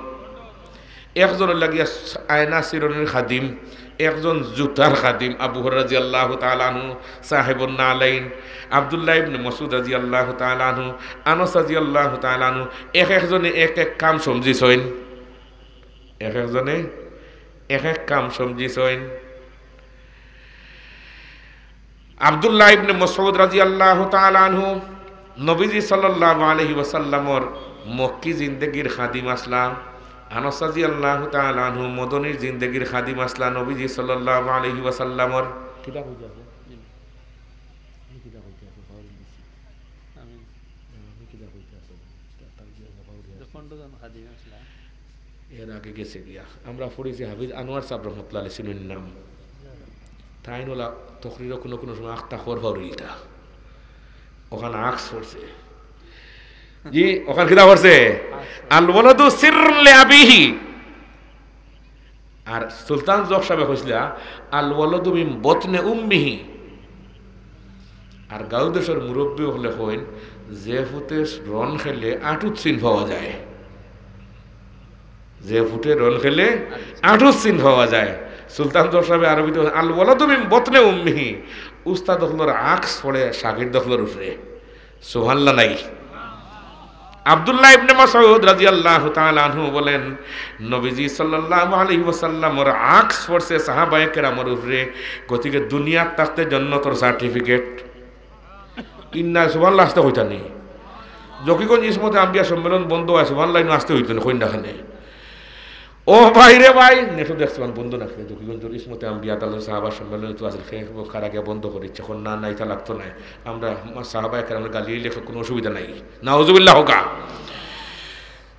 একজনর লাগিয়া আয়না চিরুনির খাদিম, একজন জুতার খাদিম, আবু হুরায়রা রাদিয়াল্লাহু তাআলা আনহু, সাহেবুন নালাইন, আব্দুল্লাহ ইবনে মাসউদ রাদিয়াল্লাহু তাআলা আনহু, আনাস রাদিয়াল্লাহু তাআলা আনহু, এক একজনে এক এক কাম সমঝিছইন, এক একজনে এক এক কাম সমঝিছইন। আব্দুল্লাহ ইবনে মাসউদ রাদিয়াল্লাহু তাআলা আনহু নবীজি সাল্লাল্লাহু আলাইহি ওয়াসাল্লামর মক্কি জিন্দেগির খাদিম আছলা। আনাস রাদিয়াল্লাহু তাআলা আনহু মদনীর জিন্দেগির খাদিম আছলা নবীজি সাল্লাল্লাহু আলাইহি ওয়াসাল্লামর। কিতা কইতে আছে? আমি কিতা কইতে আছে? পাওয়ার দিছি। আমি আমি কিতা কইতে আছে? তার যে পাওয়ার দিছি। পনেরো জন খাদিম আছলা। এর আগে গেছে গিয়া। আমরা পড়ছি হাফিজ আনোয়ার সাহেব রহমতুল্লাহ আলাইহি, চিনইন নাম। তাইন অলা তকরিরও কুনু কুনু সময় আখতা খর ফাউরিলতা। ওখান আখস পড়ছে। জি, ওখান কিতা পড়ছে? আল ওয়ালাদু সিররুন লি আবিহি। আর সুলতান জক সাহেবে কইছলা, "আল ওয়ালাদু মিন বতনে উম্মিহি।" আর গাঁও দেশর মুরব্বি অকলে কইন, "যে ফুতে রন খেলে আটুত চিন পাওয়া যায়।" যে ফুটে রন খেলে আঁটুর চিন পাওয়া যায়। সুলতান জোহর সাহেব আরবিতে বলেন, "আল ওয়ালাদু মিন বতনে উম্মিহি।" উস্তাদ অকলর আক্স পড়ে শাগির্দ অকলর উপরে। সুবহানাল্লাহ নাই? আব্দুল্লাহ ইবনে মাসউদ রাদিয়াল্লাহু তাআলা আনহু বলেন, নবীজি সাল্লাল্লাহু আলাইহি ওয়াসাল্লামর আক্স পড়ছে সাহাবায়ে কেরামর উপরে, গতিকে দুনিয়াত থাকতে জন্নতর সার্টিফিকেট। ইন্না সুবহানাল্লাহ আসতে কইতা নি। জকিগঞ্জ ইসমতে আম্বিয়া সম্মেলন বন্ধ অয়, সুবহানাল্লাহ ইনো আসতে অইতো না, কইন না কেনে। ও ভাই রে ভাই, নেটও দেখছিলাম বন্ধ না, জকিগঞ্জর ইসমতে আম্বিয়া তাআলা সাহাবা সম্মেলন তো আসলে খে-, খারা গিয়া বন্ধ করিচ্ছে, এখন না, না, ইটা লাগতো না। আমরা সাহাবায়ে কেরামর গালি অইলে কোনো অসুবিধা নাই। নাউজুবিল্লাহ হোকা।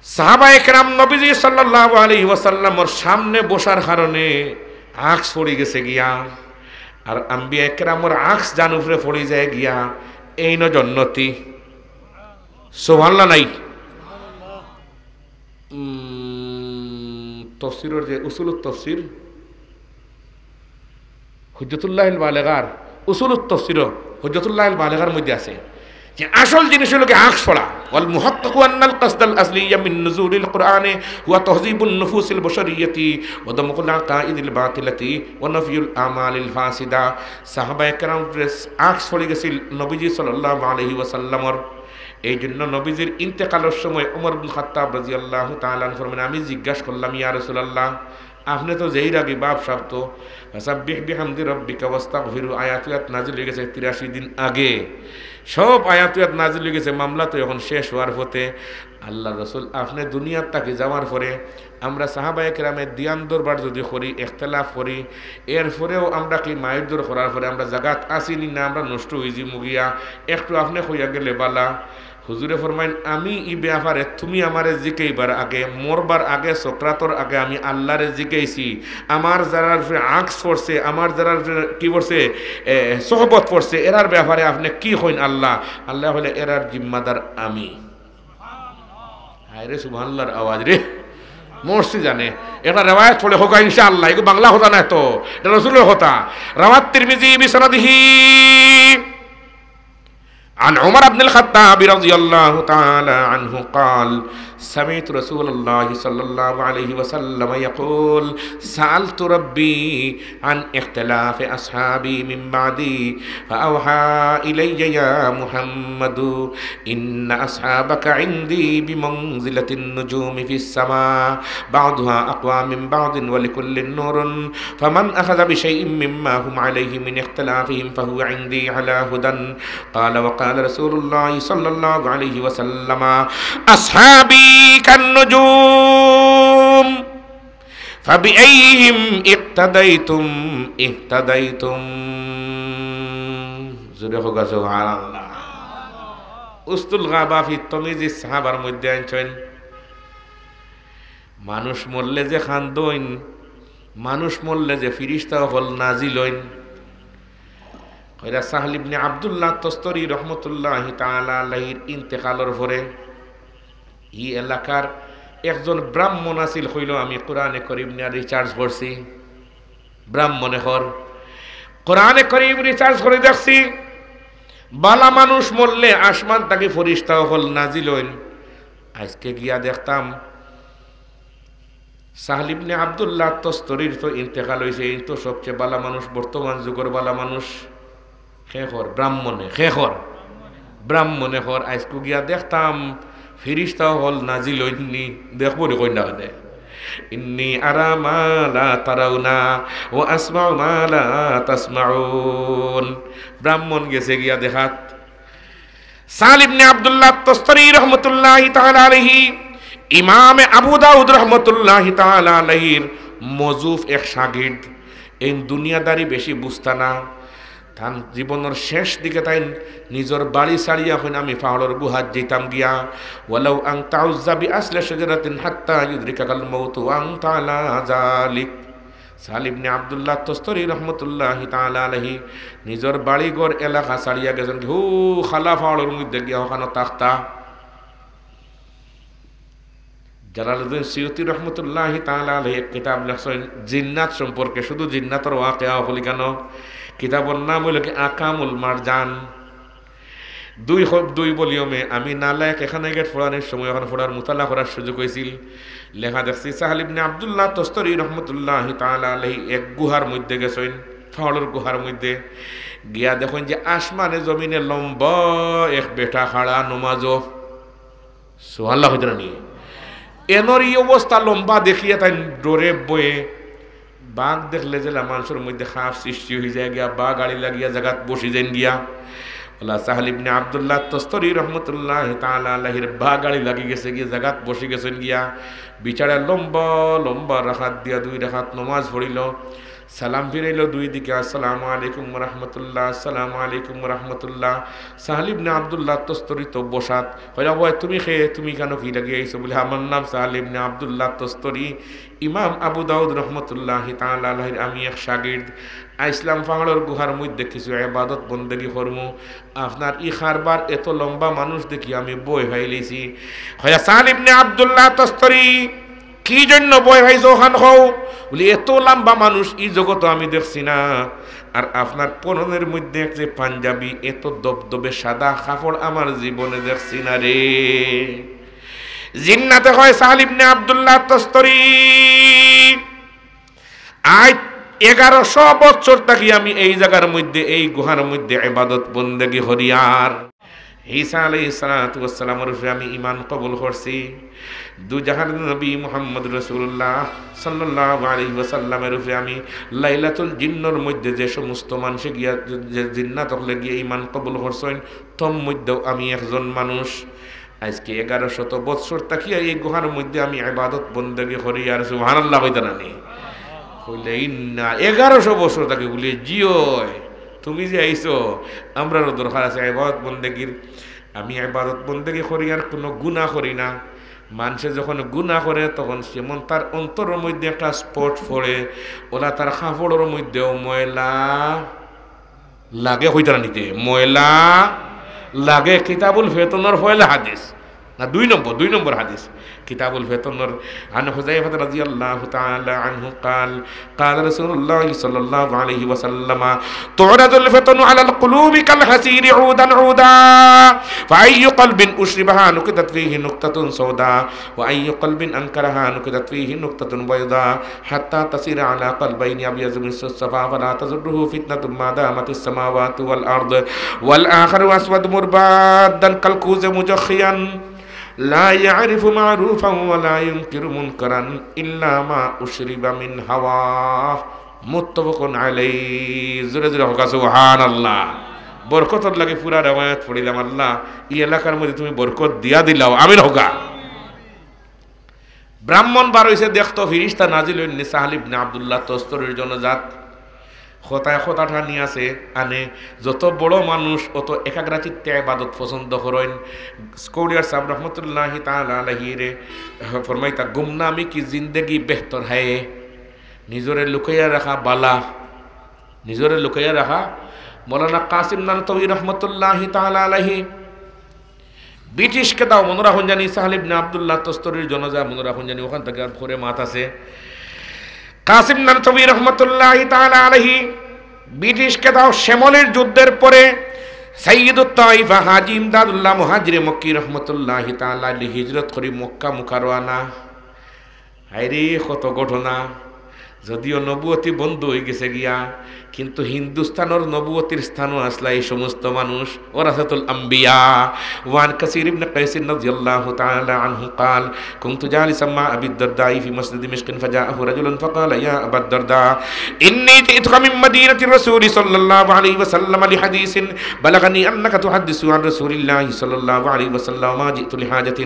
সাহাবায়ে কেরাম নবীজি সাল্লাল্লাহু আলাইহি ওয়াসাল্লামর সামনে বসার কারণে আক্স পড়ি গেছে গিয়া, আর আম্বিয়া কেরামর আক্স যান উপরে পড়ি যায় গিয়া, এইন জন্নতি। সুবহানাল্লাহ নাই? উম, তফসিরর যে উসুলুত তফসির, হুজ্জতুল্লাহিল বালেগার, উসুলুত তফসির হুজ্জতুল্লাহিল বালেগার মধ্যে আছে যে আসল জিনিস অইলো কি আক্স পড়া। ওয়াল মুহাক্কাকু আন্নাল কাসদাল আসলিয়্যা মিন নুজুলিল কুরআনি হুয়া তাহযীবুন নুফুসিল বাশারিয়্যাতি ওয়া দামগুল আকাইদিল বাতিলাতি ওয়া নাফিউল আমালিল ফাসিদা। সাহাবায়ে কেরাম আক্স পড়ি গেছিল নবীজি সাল্লাল্লাহু আলাইহি ওয়াসাল্লামর। এই জন্য নবীজির ইন্তেকালর সময় ওমর ইবনে খাত্তাব রাদিয়াল্লাহু তাআলা আনহু ফরমাইন, "আমি জিজ্ঞাসা করলাম, ইয়া রাসূলুল্লাহ, আপনে তো যেই রাগী বাপ সাব তো, ফাসাব্বিহ বিহামদি রাব্বিকা ওয়াস্তাগফিরু আয়াত উয়াত নাজিল অই গেছে তিরাশি দিন আগে। সব আয়াত উয়াত নাজিল অই গেছে, মামলা তো এখন শেষ অওয়ার পথে। আল্লাহর রাসূল, আপনে দুনিয়াত থাকি যাওয়ার পরে আমরা সাহাবায়ে কেরামে দিয়ান দরবার যদি করি, ইখতিলাফ করি, এরপরেও আমরা কি মাইরধর করার পরে আমরা জাগাত আছি নি না, আমরা নষ্ট অই যিমু গিয়া, একটু আপনে কইয়া গেলে বালা।" হুজুরে ফরমাইন, "আমি ই ব্যাপারে তুমি আমারে জিকাইবার আগে, মরবার আগে, সকরাতর আগে আমি আল্লাহরে জিকাইছি, আমার যারার উপরে আক্স পড়ছে, আমার যারার উপরে কি পড়ছে, এ, সোহবত পড়ছে, এরার ব্যাপারে আপনে কি কইন আল্লাহ?" আল্লাহ কইলে, "এরার জিম্মাদার আমি।" হায় রে, সুবহানাল্লাহর আওয়াজ রে, মরছি জানে। একটা রেওয়ায়াত পড়ে হোক ইনশাআল্লাহ, এগু বাংলা কথা নায় তো, এটা রসুলর কথা। রাওয়াত তিরমিজি বিসনাদিহি। عن عمر بن الخطاب رضي الله تعالى عنه قال: سمعت رسول الله صلى الله عليه وسلم يقول: سألت ربي عن اختلاف أصحابي من بعدي فأوحى إلي: يا محمد، إن أصحابك عندي بمنزلة النجوم في السماء، بعضها أقوى من بعض ولكل نور، فمن أخذ بشيء مما هم عليه من اختلافهم فهو عندي على هدى. قال: وقال رسول الله صلى الله عليه وسلم: أصحابي كالنجوم، فبأيهم اقتديتم اهتديتم. জোরে হোক, সুবহানাল্লাহ। উসতুল গাবা ফি তমিজি সাহাবার মধ্যে আনছইন, মানুষ মরলে যে কান্দইন, মানুষ মরলে যে ফিরিস্তা অকল নাজিল অইন। কইরা সাহল ইবনে আব্দুল্লাহ তস্তরি রহমতুল্লাহি তাআলা আলাইহির ইন্তেকালর পরে ই এলাকার একজন ব্রাহ্মণ আছিল, কইলো, "আমি কোরআনে করিম নিয়া রিসার্চ করছি।" ব্রাহ্মণে কর, "কোরআনে করিম রিসার্চ করি দেখছি, বালা মানুষ মরলে আসমান থাকি ফিরিস্তা অকল নাজিল অইন। আইজকে গিয়া দেখতাম, সাহল ইবনে আব্দুল্লাহ তস্তরির তো ইন্তেকাল অইছে, ইন তো সবচে বালা মানুষ, বর্তমান যুগর বালা মানুষ।" কে কর, ব্রাহ্মণে, কে কর, ব্রাহ্মণে কর, "আইজকু গিয়া দেখতাম, ফিরিস্তা অকল নাজিল অইন নি, দেখবো নি কইন না কেনে?" إني أرى ما لا ترون وأسمع ما لا تسمعون। ব্রাহ্মণ গেছে গিয়া দেখাত। সাহল ইবনে আব্দুল্লাহ তস্তরি রহমতুল্লাহি তাআলা আলাইহি, ইমামে আবু দাউদ রহমতুল্লাহি তাআলা আলাইহির মজুফ এক শাগির্দ, এই দুনিয়াদারি বেশি বুঝতা না। তান জীবনর শেষ দিকে তাইন নিজর বাড়ি ছাড়িয়া কইন, "আমি পাহাড়র গুহাত যাইতাম গিয়া, ولو أن تعض بأصل شجرة حتى يدركك الموت وأنت على ذلك।" সাহল ইবনে আব্দুল্লাহ তস্তরি রহমতুল্লাহি তাআলা আলাইহি নিজর বাড়ি ঘর এলাকা ছাড়িয়া গেছইন, হু খালা পাহাড়র মধ্যে গিয়া অখানো থাকতা। জালালউদ্দিন সুয়ুতি রহমতুল্লাহি তাআলা আলাইহি এক কিতাব লেখছইন জিন্নাত সম্পর্কে, শুধু জিন্নাতর ওয়াকিয়া অকল ইখানো। কিতাবর নাম অইলো কি আকামুল মারজান। দুই খ-, দুই ভলিউমে আমি নালায়েক এখানে গেট পড়ানির সময় ওখানে পড়ার মুতালা করার সুযোগ অইছিল। লেখা দেখছি সাহাল ইবনে আব্দুল্লাহ তস্তরি রহমতুল্লাহি তাআলা আলাইহি এক গুহার মধ্যে গেছইন, পাহাড়র গুহার মধ্যে। গিয়া দেখইন যে আসমানে জমিনে লম্বা এক বেটা খাড়া নমাজো। সুবহানাল্লাহ কইতরা নি? এনর ই অবস্থা লম্বা দেখিয়া তাইন ডরে ভয়ে বাঘ দেখলে যেলা মানষর মধ্যে খাফ সৃষ্টি অইযায় গিয়া, বাঘ আড়ি লাগিয়া জাগাত বসি যাইন গিয়া। অলা সাহাল ইবনে আব্দুল্লাহ তস্তরি রহমতুল্লাহি তাআলা আলাইহির বাঘ আড়ি লাগি গেছে গিয়া, জাগাত বসি গেছইন গিয়া। বিচারা লম্বা লম্বা রাকাত দিয়া দুই রাকাত নমাজ পড়িল। সালাম ফিরাইল দুই দিকে, "আসসালামু আলাইকুম ওয়া রাহমাতুল্লাহ, আসসালামু আলাইকুম ওয়া রাহমাতুল্লাহ।" সাহাল ইবনে আব্দুল্লাহ তস্তরি তো বসাত। কইলা, "ওই তুমি খে, তুমি কেন কি লাগি আইছো?" বলে, "আমার নাম সাহাল ইবনে আব্দুল্লাহ তস্তরি, ইমাম আবু দাউদ রহমতুল্লাহি তাআলা আলাইহির আমি এক শাগির্দ। আইসলাম পাহাড়র গুহার মধ্যে কিছু ইবাদত বন্দেগি করমু। আপনার ই কারবার এত লম্বা মানুষ দেখি আমি ভয় পাইলিছি।" কইলা, "সাহাল ইবনে আব্দুল্লাহ তস্তরি, কি জন্য ভয় পাইছো অখান কও?" বলে, "এত লম্বা মানুষ ই জগতো আমি দেখছি না। আর আপনার পরনের মধ্যে এক যে পাঞ্জাবি, এত দবদবে সাদা কাপড় আমার জীবনে দেখছি না রে।" জিন্নাতে কয়, "সাহাল ইবনে আব্দুল্লাহ তস্তরি, আজ এগারোশো বছর থাকি আমি এই জাগার মধ্যে, এই গুহার মধ্যে ইবাদত বন্দেগি করিয়ার।" ঈসা আলাইহিস সালাতু ওয়াস সালামর উপরে আমি ঈমান কবুল করছি। দু জাহানের নবী মুহাম্মদ রাসূলুল্লাহ সাল্লাল্লাহু আলাইহি ওয়াসাল্লামের উপরে আমি লাইলাতুল জিন্নর মধ্যে যে সমস্ত মানষে গিয়া, যে জিন্নাত অকলে গিয়া ঈমান কবুল করছইন, তন্মধ্যেও আমি একজন মানুষ। আজকে এগারো শত বৎসর থাকিয়া এই গুহার মধ্যে আমি ইবাদত বন্দেগি করিয়ার। সুবহানাল্লাহ কইতা না নি? কইলে, "ইন্না, এগারোশো বছর থাকি?" বলে, "জি অয়, তুমি যে আইছো, আমরারও দরকার আছে ইবাদত বন্দেগির। আমি ইবাদত বন্দেগি করিয়ার, কোনো গুনাহ করি না।" মানষে যখন গুনাহ করে, তখন যেমন তার অন্তরর মধ্যে একটা স্পট পড়ে, অলা তার কাপড়র মধ্যেও ময়লা লাগে। কইতা না নি তে? ময়লা লাগে। কিতাবুল ফেতনর পয়লা হাদিস, না, দুই নম্বর, দুই নম্বর হাদিস। কিতাবুল ফেতনর, عن حذيفة رضي الله تعالى عنه قال، قال رسول الله صلى الله عليه وسلم، تعرض الفتن على القلوب كالحصير عودا عودا، فأي قلب أشربها نكتت فيه نكتة سوداء، وأي قلب أنكرها نكتت فيه نكتة بيضاء، حتى تصير على قلبين أبيض مثل الصفا، فلا تضره فتنة ما دامت السماوات والأرض، والآخر أسود مربادا كالكوز مجخيا، لا يعرف معروفا ولا ينكر منكرا إلا ما أشرب من هواه، متفق عليه। জোরে জোরে কউক্কা সুবহানাল্লাহ। বরকতর লাগি পুরা রেওয়ায়াত পড়িলাম। আল্লাহ, ই এলাকার মধ্যে তুমি বরকত দিয়া দিলাও। আমিন কউক্কা। ব্রাহ্মণ বার অইছে, দেখতো ফিরিস্তা নাজিল অইন নি সাহাল ইবনে আব্দুল্লাহ তস্তরির জনাজাত। কথায় কথা টানি আছে, আনে যত বড় মানুষ অত একাগ্রচিত্তে ইবাদত পছন্দ করইন। স্কৌরিয়ার সাহেব রহমতুল্লাহি তাআলা আলাইহিরে ফরমাইতা, "গুমনামি কি জিন্দেগি বেহতর হ্যায়?" নিজরে লুকাইয়া রাখা বালা, নিজরে লুকাইয়া রাখা। মৌলানা কাসিম নানতবী রহমতুল্লাহি তাআলা আলাইহি ব্রিটিশ কেদাও মনো রাখইন জানি, সাহাল ইবনে আব্দুল্লাহ তস্তরির জনাজা মনো রাখইন জানি, অখান থাকি আর পরে মাত আছে। কাসিম নানতবী রহমতুল্লাহি তাআলা আলাইহি ব্রিটিশ কেদাও শ্যামলির যুদ্ধর পরে সাইয়্যিদুত তাইফা হাজী ইমদাদুল্লাহ মুহাজিরে মক্কি রহমতুল্লাহি তাআলা আলাইহি হিজরত করি মক্কা মুকাররমা। হায়রে, কত ঘটনা। যদিও নবুয়তি বন্ধ অইগেছে গিয়া, কিন্তু হিন্দুস্তানর নবুয়তির স্থানও আছলা এই সমস্ত মানুষ, ওরাসাতুল আম্বিয়া। وعن كثير بن قيس رضي الله تعالى عنه قال، كنت جالسا مع أبي الدرداء في مسجد دمشق فجاءه رجل فقال، يا أبا الدرداء، إني جئتك من مدينة الرسول صلى الله عليه وسلم لحديث بلغني أنك تحدث عن رسول الله صلى الله عليه وسلم، ما جئت لحاجة،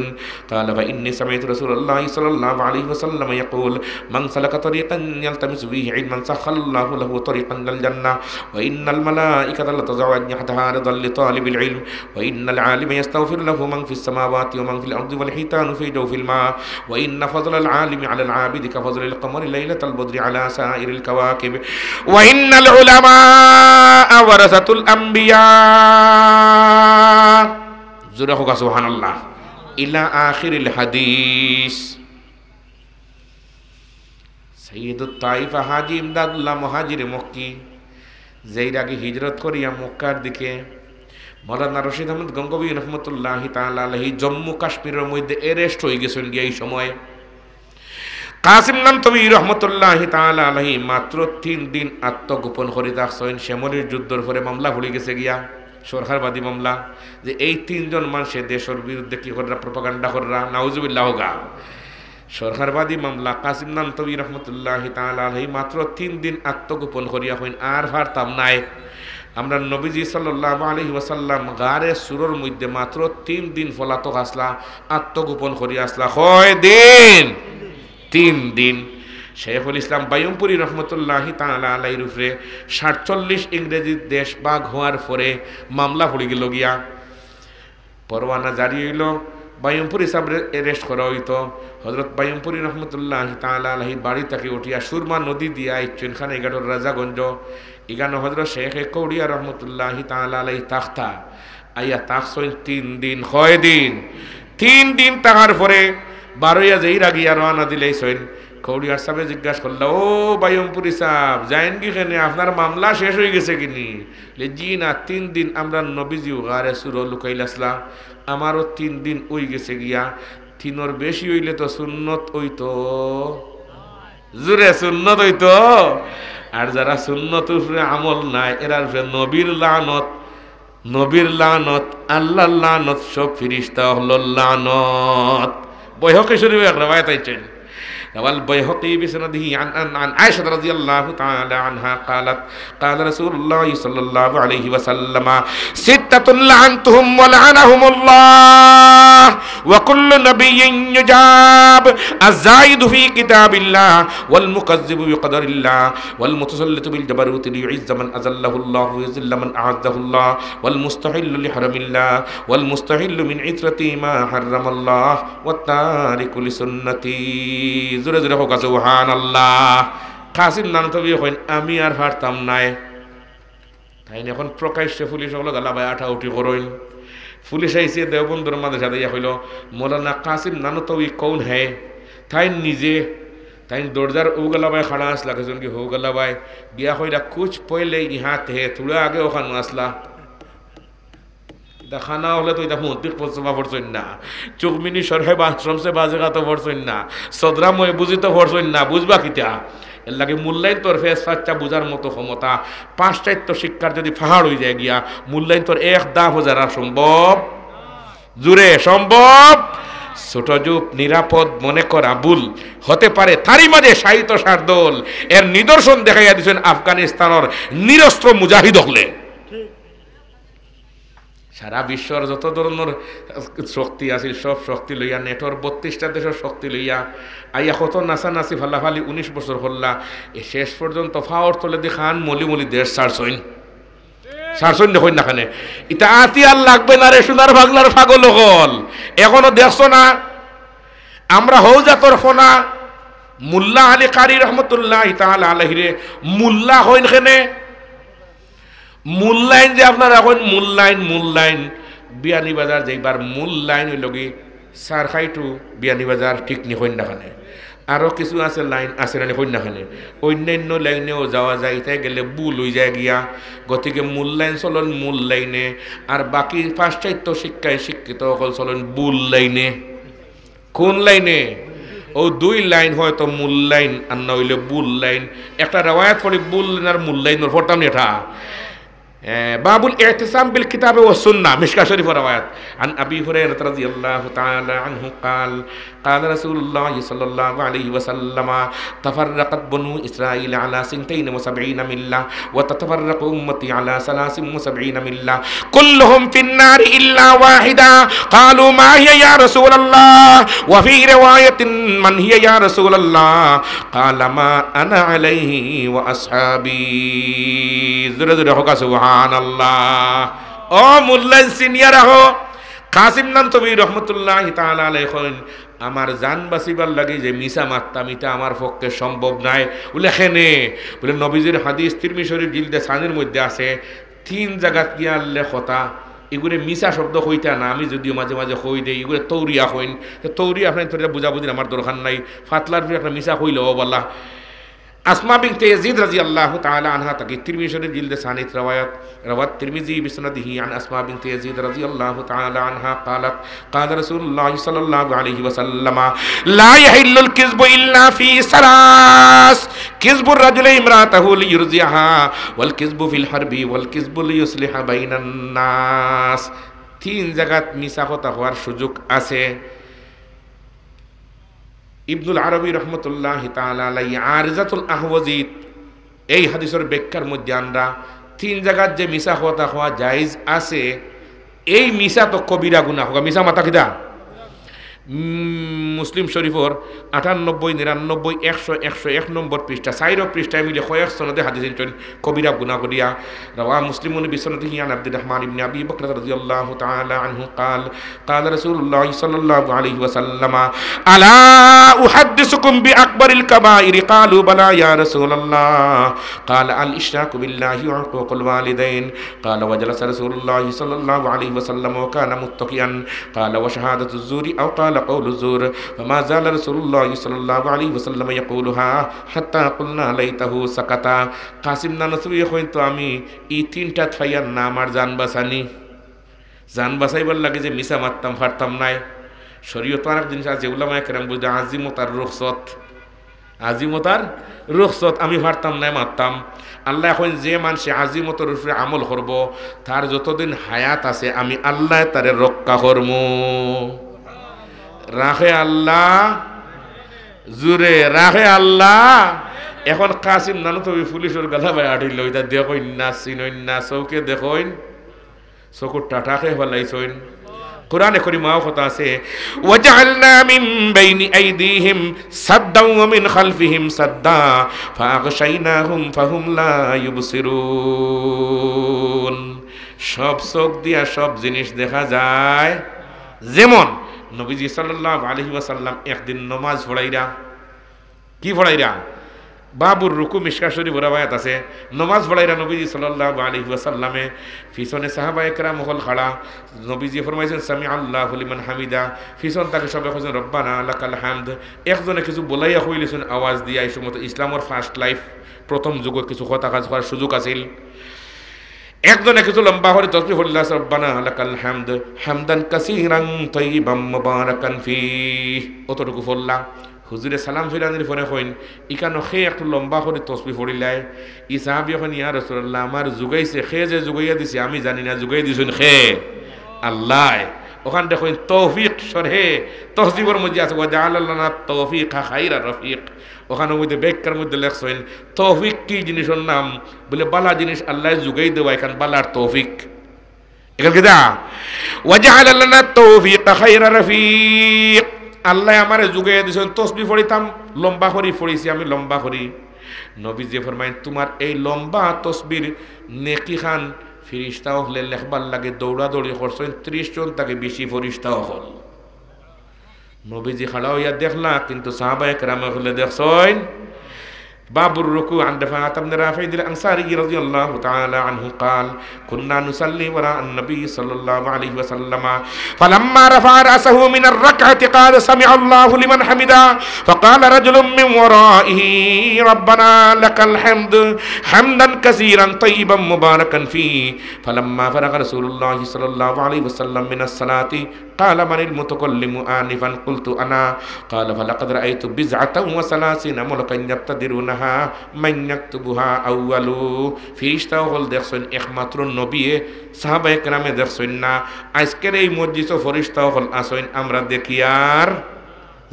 قال، فإني سمعت رسول الله صلى الله عليه وسلم يقول، من سلك طريقا يلتمس فيه علما سهل الله له طريقا إلى الجنة، وإن الملائكة لتضع أجنحتها رضا لطالب العلم، وإن العالم يستغفر له من في السماوات ومن في الأرض والحيتان في جوف الماء، وإن فضل العالم على العابد كفضل القمر ليلة البدر على سائر الكواكب، وإن العلماء ورثة الأنبياء. জোরে কউক্কা সুবহানাল্লাহ। ইলা আখিরিল হাদিস। সাইয়্যিদুত তাইফা হাজী ইমদাদুল্লাহ মুহাজিরে মক্কি, যেইর আগে হিজরত করিয়া মক্কার দিকে, মৌলানা রশিদ আহমদ গঙ্গোহী রহমতুল্লাহি তাআলা আলাইহি জম্মু কাশ্মীরর মধ্যে arrest অইগেছইন গিয়া এই সময়। কাসিম নানতবী রহমতুল্লাহি তাআলা আলাইহি মাত্র তিন দিন আত্মগোপন করি থাকছইন। শ্যামলীর যুদ্ধর পরে মামলা পড়ি গেছে গিয়া, সরকারবাদী মামলা, যে এই তিনজন মানষে দেশর বিরুদ্ধে কি কররা, propaganda কররা, নাউজুবিল্লাহ হোগা। সরকারবাদী মামলা। কাসিম নানতবী রহমতুল্লাহি তাআলা আলাইহি মাত্র তিন দিন আত্মগোপন করিয়া কইন, আর পারতাম নায়। আমরার নবীজি সাল্লাল্লাহু আলাইহি ওয়াসাল্লাম গারে সুরর মধ্যে মাত্র তিন দিন পলাতক আছলা, আত্মগোপন করিয়া আছলা। কয় দিন? তিন দিন। শেখুল ইসলাম বায়ুমপুরী রহমতুল্লাহি তাআলা আলাইহির উপরে সাতচল্লিশ ইংরেজি দেশভাগ হওয়ার পরে মামলা পড়ি গেল গিয়া। পরোয়ানা জারি অইলো, বায়ুমপুরী সাবরে arrest করা অইতো। হজরত বায়ুমপুরী রহমতুল্লাহি তাআলা আলাইহি বাড়ি থাকি উঠিয়া সুরমা নদী দিয়া আইছইন কানাইঘাটর রাজাগঞ্জ। ইখানো হজরত শেখে কৌড়িয়া রহমতুল্লাহি তাআলা আলাইহি থাকতা। আইয়া থাকছইন তিন দিন। কয় দিন? তিন দিন থাকার পরে বারইয়া যেইরা গিয়া রওয়ানা দিলাইছইন। কৌড়িয়ার সাবে জিজ্ঞাসা করলা, "ও বায়ুমপুরী সাব, যাইনগি কেনে? আপনার মামলা শেষ অইগেছে গিনি?" বলে, "জি না, তিন দিন আমরার নবীজিও গারে সুরো লুকাইল আছলা, আমারও তিন দিন অইগেছে গিয়া, তিনর বেশি অইলে তো সুন্নত অইতো।" জুরে সুন্নত অইতো। আর যারা সুন্নতর উপরে আমল নাই, এরার উপরে নবীর লানত, নবীর লানত, আল্লাহর লানত, সব ফিরিস্তা অকলর লানত। বাইহাকী শরীফো এক রেওয়ায়েত আইছে। روى البيهقي بسنده عن، عن، عن عائشة رضي الله تعالى عنها قالت، قال رسول الله صلى الله عليه وسلم، ستة لعنتهم ولعنهم الله، وكل نبي يجاب، الزائد في كتاب الله، والمكذب بقدر الله، والمتسلط بالجبروت ليعز من أذله الله ويذل من أعزه الله، والمستحل لحرم الله، والمستحل من عترتي ما حرم الله، والتارك لسنتي। জুরে জুরে কউক্কা সুবহানাল্লাহ। কাসিম নানতবী কইন, "আমি আর পারতাম নায়।" তাইন এখন প্রকাশ্যে পুলিশ অকলর গালাবায় আটাউটি করইন। পুলিশ আইছে দেওবন্দর মাদ্রাসাত, আইয়া কইলো, "মৌলানা কাসিম নানতবী কৌন হ্যায়?" তাইন নিজে, তাইন দরজার অউ গালাবায় খাড়া আছলা, কইছইন কি, "হউ গালাবায়।" গিয়া কইরা, "কুছ পহলে ইহান থে, থুড়া আগে অখানো আছলা।" ইতা কানা অকলে তো ইতা মন্তিক ফলসফা পড়ছইন না, চুকমিনি শরহে বা-, শমসে বাজিগাতো পড়ছইন না, সদরা ময়বুজিতো পড়ছইন না, বুঝবা কিতা? এরলাগি মুল্লাইন্তর ফেস ফাচ্চা বুঝার মতো ক্ষমতা, পাশ্চাত্য শিক্ষার যদি পাহাড় অইযায় গিয়া, মুল্লাইন্তর এক দাফও জারা সম্ভব, জুরে সম্ভব। ছোট জুপ, নিরাপদ মনে করা ভুল হতে পারে, তারই মাঝে শায়িত শারদল। এর নিদর্শন দেখাইয়া দিছইন আফগানিস্তানর নিরস্ত্র মুজাহিদ অকলে। সারা বিশ্বর যত ধরনর শক্তি আছিল, সব শক্তি লইয়া, নেটোর বত্রিশটা দেশর শক্তি লইয়া আইয়া কত নাচানাচি ফালাফালি উনিশ বছর করলা। এ শেষ পর্যন্ত পাওর তলেদি খান মলি মলি দেশ ছাড়ছইন। ছাড়ছইন দেখইন না কেনে? ইতা আতিয়ার লাগবে না রে, সোনার বাংলার পাগল অকল। এখনো দেখছো না? আমরা হউ জাতর ফনা, মুল্লা আলী কারি রহমতুল্লাহ তাআলা আলাইহিরে মুল্লা কইন কেনে? মুল্লাইন যে আপনারা কইন, মুল্লাইন, মুল্লাইন, বিয়ানীবাজার যাইবার মুল্লাইন অইলো গি সারখাই to বিয়ানীবাজার, ঠিক নি কইন না কেনে? আরো কিছু আছে লাইন আছে না নি কইন না কেনে? অইন্যান্য লাইনেও যাওয়া যায়, ইতায় গেলে ভুল অইযায় গিয়া। গতিকে মুল্লাইন চলইন মুল্লাইনে, আর বাকি পাশ্চাত্য শিক্ষায় শিক্ষিত অকল চলইন ভুল লাইনে। কোন লাইনে? অউ দুই লাইন, হয়তো মুল্লাইন আর না অইলে ভুল লাইন। একটা রেওয়ায়েত পড়ি ভুল লাইন আর মুল্লাইন, পড়তাম নি এটা? এ, باب الاعتصام بالكتاب والسنة، মিশকাত শরীফর রেওয়ায়েত। عن أبي هريرة رضي الله تعالى عنه قال، قال رسول الله صلى الله عليه وسلم، تفرقت بنو إسرائيل على ثنتين وسبعين ملة، وتتفرق أمتي على ثلاث وسبعين ملة، كلهم في النار إلا واحدة. قالوا، ما هي يا رسول الله؟ وفي رواية، من هي يا رسول الله؟ قال، ما أنا عليه وأصحابي. জুরে জুরে কউক্কা সুবহানাল্লাহ। ও মুল্লাইন, চিনিয়া রাখো, কাসিম নানতবী রহমতুল্লাহি তাআলা আলাইহি কইন, আমার জান বাঁচিবার লাগি যে মিছা মাততাম, ইটা আমার পক্ষে সম্ভব নায়। বলে, কেনে? বলে, নবীজির হাদিস তিরমিজি শরীফ জিলদে সানির মধ্যে আছে, তিন জাগাত গিয়া আনলে কথা, ইগুরে মিছা শব্দ কইতা না, আমি যদিও মাঝে মাঝে কই দেই, ইগুরে তৌরিয়া কইন। তে তৌরিয়া আপনাইনতর ইটা বুঝাবুঝির আমার দরকার নাই, ফাতলার উপরে একটা মিছা কইলে অউ বালা। আসমা বিনতে ইয়াজিদ রাদিয়াল্লাহু তাআলা আনহা থাকি তিরমিজি শরীফ জিলদে সানিত রেওয়ায়াত, روى الترمذي بسنده عن أسماء بنت يزيد رضي الله تعالى عنها قالت: قال رسول الله صلى الله عليه وسلم: لا يحل الكذب إلا في ثلاث: كذب الرجل امرأته ليرضعها، والكذب في الحرب، والكذب ليصلح بين الناس। তিন জাগাত মিছা কথা কওয়ার সুযোগ আছে। ইবনুল আরবী রহমতুল্লাহি তাআলা আলাইহি আরিজাতুল আহওয়াজিত এই হাদিসর ব্যাখ্যার মধ্যে আনরা তিন জাগাত যে মিছা কথা কওয়া জায়েজ আছে, এই মিছা তো কবিরা গুনাহ। কউক্কা, মিছা মাতা কিতা? উম, মুসলিম শরীফর আটানব্বই, নিরানব্বই, একশো, একশো এক নম্বর পৃষ্ঠা, চাইরো পৃষ্ঠায় মিলে কয়েক সনদে হাদিস আনছইন কবিরা গুনাহ করিয়া। روى مسلم بسنده عن عبد الرحمن بن أبي بكرة رضي الله تعالى عنه قال: قال رسول الله صلى الله عليه وسلم: ألا أحدثكم بأكبر الكبائر؟ قالوا: بلى يا رسول الله. قال: الإشراك بالله وعقوق الوالدين. قال: وجلس رسول الله صلى الله عليه وسلم وكان متكئا. قال: وشهادة الزور، أو قال: قول الزور. فما زال رسول الله صلى الله عليه وسلم يقولها حتى قلنا: ليته سكت. কাসিম নানুতুবি কইন, তো আমি ই তিনটাত পাইয়ার না আমার জান বাঁচানি। জান বাঁচাইবার লাগি যে মিছা মাততাম, পারতাম নায়। শরীয়তো আরেক জিনিস আছে, উলামায়ে কেরাম বুঝে আজিমত আর রুখসত। আজিমত আর রুখসত, আমি পারতাম নায় মাততাম। আল্লায় কইন, যে মানষে আজিমতর উপরে আমল করবো, তার যতদিন হায়াত আছে, আমি আল্লায় তারে রক্ষা করমু। রাখে আল্লাহ, জুরে রাখে আল্লাহ। এখন কাসিম নানুতুবি পুলিশর গালাবায় আটিল, ইতা দেখইন না, চিনইন না, চউখে দেখইন, চকুর টাটা খেয়ে ফালাইছইন। কোরআনে করিমাও কথা আছে, وجعلنا من بين أيديهم سدا ومن خلفهم سدا فأغشيناهم فهم لا يبصرون। সব চউখ দিয়া সব জিনিস দেখা যায়। যেমন নবীজি সাল্লাল্লাহু আলাইহি ওয়াসাল্লাম একদিন নমাজ পড়াইরা, কি পড়াইরা? বাবুর রুকু, মিশকাত শরীফর রেওয়ায়াত আছে। নমাজ পড়াইরা নবীজি সাল্লাল্লাহু আলাইহি ওয়াসাল্লামে, পিছনে সাহাবায়ে কেরাম অকল খাড়া। নবীজি ফরমাইছইন, "সামিআল্লাহু লিমান হামিদা।" পিছন থাকি সবে কইছইন, "রব্বানা লাকাল হামদ।" একজনে কিছু বলাইয়া কইলিছইন আওয়াজ দিয়া, ই সময় তো ইসলামর first life, প্রথম যুগো কিছু কথা কাজ করার সুযোগ আছিল। একজনে কিছু লম্বা করি তসবিহ পড়িলা, "রব্বানা লাকাল হামদ, হামদান কাসীরান তাইয়িবান মুবারাকান ফীহ।" অতটুকু পড়লা। হুজুরে সালাম ফিরানির পরে কইন, "ইখানো কে একটু লম্বা করি তসবিহ পড়িলায়?" ই সাহাবীয়ে কইন, "ইয়া রাসূলুল্লাহ, আমার জুগাইছে, কে যে জুগাইয়া দিছে আমি জানি না, জুগাইয়া দিছইন কে? আল্লায়।" অখান দেখইন তৌফিক শরহে তহজিবর মধ্যে আছে, "ওয়া জাআলা লানা তৌফিকা খাইরা রফিক।" অখানর মধ্যে ব্যাখ্যার মধ্যে লেখছইন, তৌফিক কি জিনিসর নাম? বলে, বালা জিনিস আল্লায় জুগাই দেওয়া, ইখান বালার তৌফিক। ইখান কিতা? "ওয়া জাআলা লানা তৌফিকা খাইরা রফিক।" আল্লায় আমারে জুগাইয়া দিছইন, তসবি পড়িতাম, লম্বা করি পড়িছি আমি, লম্বা করি। নবীজি ফরমাইন, "তুমার এই লম্বা তসবির নেকিখান ফিরিস্তা অকলে লেখবার লাগি দৌড়াদৌড়ি করছইন, ত্রিশ জন থাকি বেশি ফিরিস্তা অকল।" নবীজি খাড়া অইয়া দেখলা, কিন্তু সাহাবায়ে কেরাম অকলে দেখছইন। باب الركوع. عن رفاعة بن رافع الأنصاري رضي الله تعالى عنه قال: كنا نصلي وراء النبي صلى الله عليه وسلم، فلما رفع رأسه من الركعة قال: سمع الله لمن حمده، فقال رجل من ورائه: ربنا لك الحمد، حمدا كثيرا طيبا مباركا فيه. فلما فرغ رسول الله صلى الله عليه وسلم من الصلاة قال: من المتكلم آنفا؟ قلت: أنا. قال: فلقد رأيت بضعة وثلاثين ملكا يبتدرونها من يكتبها أول। ফিরিস্তা অকল দেখছইন একমাত্র নবিয়ে, সাহাবায়ে কেরামে দেখছইন না। আইজকের এই মজলিসো ফিরিস্তা অকল আছইন, আমরা দেখিয়ার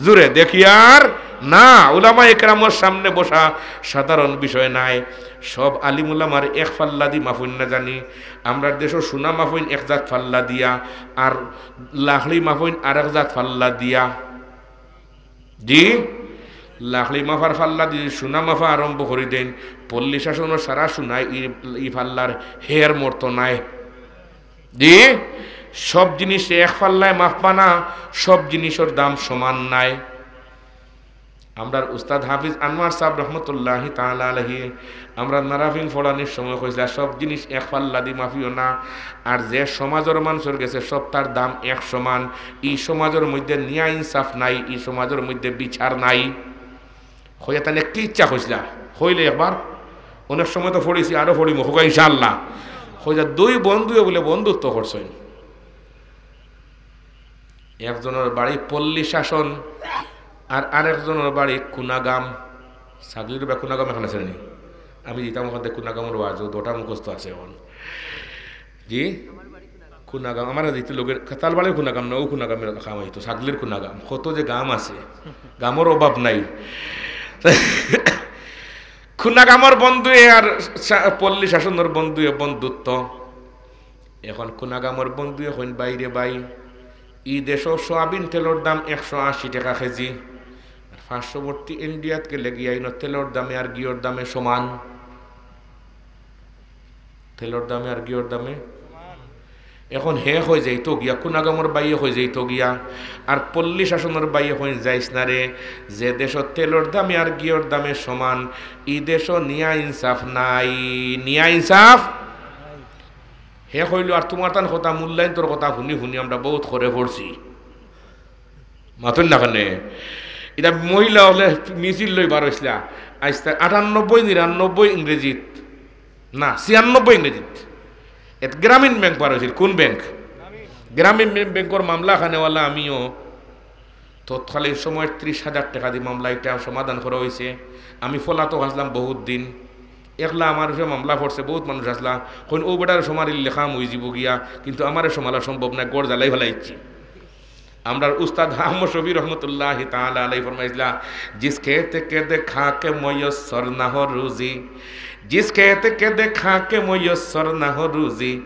জুরে দেখিয়ার না। উলামায়ে কেরামর সামনে বসা সাধারণ বিষয় নায়। সব আলিম উলামার এক ফাল্লাদি মাফইন না জানি। আমরার দেশো সোনা মাফইন এক জাত ফাল্লা দিয়া, আর লাকড়ি মাফইন আরেক জাত ফাল্লা দিয়া। জি, লাকড়ি মাফার ফাল্লাদি সোনা মাফা আরম্ভ করি দেইন, পল্লী শাসনর সারা সোনায় ই, ই ফাল্লার হের মর্ত নায়। জি, সব জিনিস এক ফাল্লায় মাফবা না, সব জিনিসর দাম সমান নায়। আমরার উস্তাদ হাফিজ আনোয়ার সাব রহমতুল্লাহি তাআলা আলাইহি, আমরা নারাফিল পড়ানির সময় কইছিলা, সব জিনিস এক ফাল্লাদি মাফিও না, আর যে সমাজর মানষর গেছে সবতার দাম এক সমান। ই সমাজর মধ্যে নিয়া ইনসাফ নাই, ই সমাজর মধ্যে বিচার নাই। কইয়া তাইন কি ইচ্ছা কইছলা? কইলে একবার, অনেক সময় তো পড়ছি, আরো পড়িমু, কউক্কা ইনশাআল্লাহ। কইয়া দুই বন্ধুয়ে বুলে বন্ধুত্ব করছইন। একজনর বাড়ি পল্লী শাসন, আর আরেকজনর বাড়ি কুনাগাম। ছাগলির বা কুনাগাম এখান আছে নি? আমি দিতাম ওখান থেকে কুনাগামর ওয়াজ, ও দুটা মুখস্থ আছে এখন। জি? কুনাগাম, আমার দিতে লোকের, তালবাড়ির কুনাগাম না, ও কুনাগামের কাম হইতো, ছাগলির কুনাগাম। কত যে গাম আছে, গামর অভাব নাই। কুনাগামর বন্ধুয়ে আর শা-, পল্লী শাসনর বন্ধুয়ে বন্ধুত্ব। এখন কুনাগামর বন্ধুয়ে কইন, "ভাই রে ভাই, ই দেশো সয়াবিন তেলর দাম একশো আশি টেকা কেজি, আর পার্শ্ববর্তী ইন্ডিয়াত গেলে গিয়া ইনো তেলর দামে আর ঘিওর দামে সমান।" তেলর দামে আর ঘিওর দামে। এখন হে কই যাইতো গিয়া, কুনাগামর ভাইয়ে কই যাইতো গিয়া, আর পল্লী শাসনর ভাইয়ে কইন, "যাইস না রে, যে দেশো তেলর দামে আর ঘিওর দামে সমান, ই দেশো নিয়া ইনসাফ নাই, নিয়া ইনসাফ।" হে কইলো, "আর তুমার তান কথা, মূল্যায়ন তোর কথা হুনি হুনি আমরা বউত খরে পড়ছি।" মাতইন না কেনে? ইতা মহিলা অকলে মিছিল লই বার অইছলা। আইস্তা আটানব্বই, নিরানব্বই ইংরেজিত। না, ছিয়ানব্বই ইংরেজিত। এত গ্রামীণ ব্যাংক বার অইছিল। কোন ব্যাংক? গ্রামীণ ব্যাংকর মামলা খানেওয়ালা আমিও। তৎকালীন সময় ত্রিশ হাজার টেকা দি মামলা ইটা সমাধান করা অইছে। আমি পলাতক আছলাম বউত দিন। একলা আমার উপরে মামলা পড়ছে, বউত মানুষ আছলা। কইন, "ও বেটারে সমারিলে কাম অইযিবো গিয়া, কিন্তু আমারে সমারা সম্ভব নায়, ঘর জ্বালাই ফালাইছি।" আমরার উস্তাদ আহমদ শফি রহমতুল্লাহি তাআলা আলাইহি ফরমাইছলা, "জিস খেত কে দেখা কে ময়সর না হো রুজি, জিস খেত কে দেখা কে ময়সর না হো রুজি,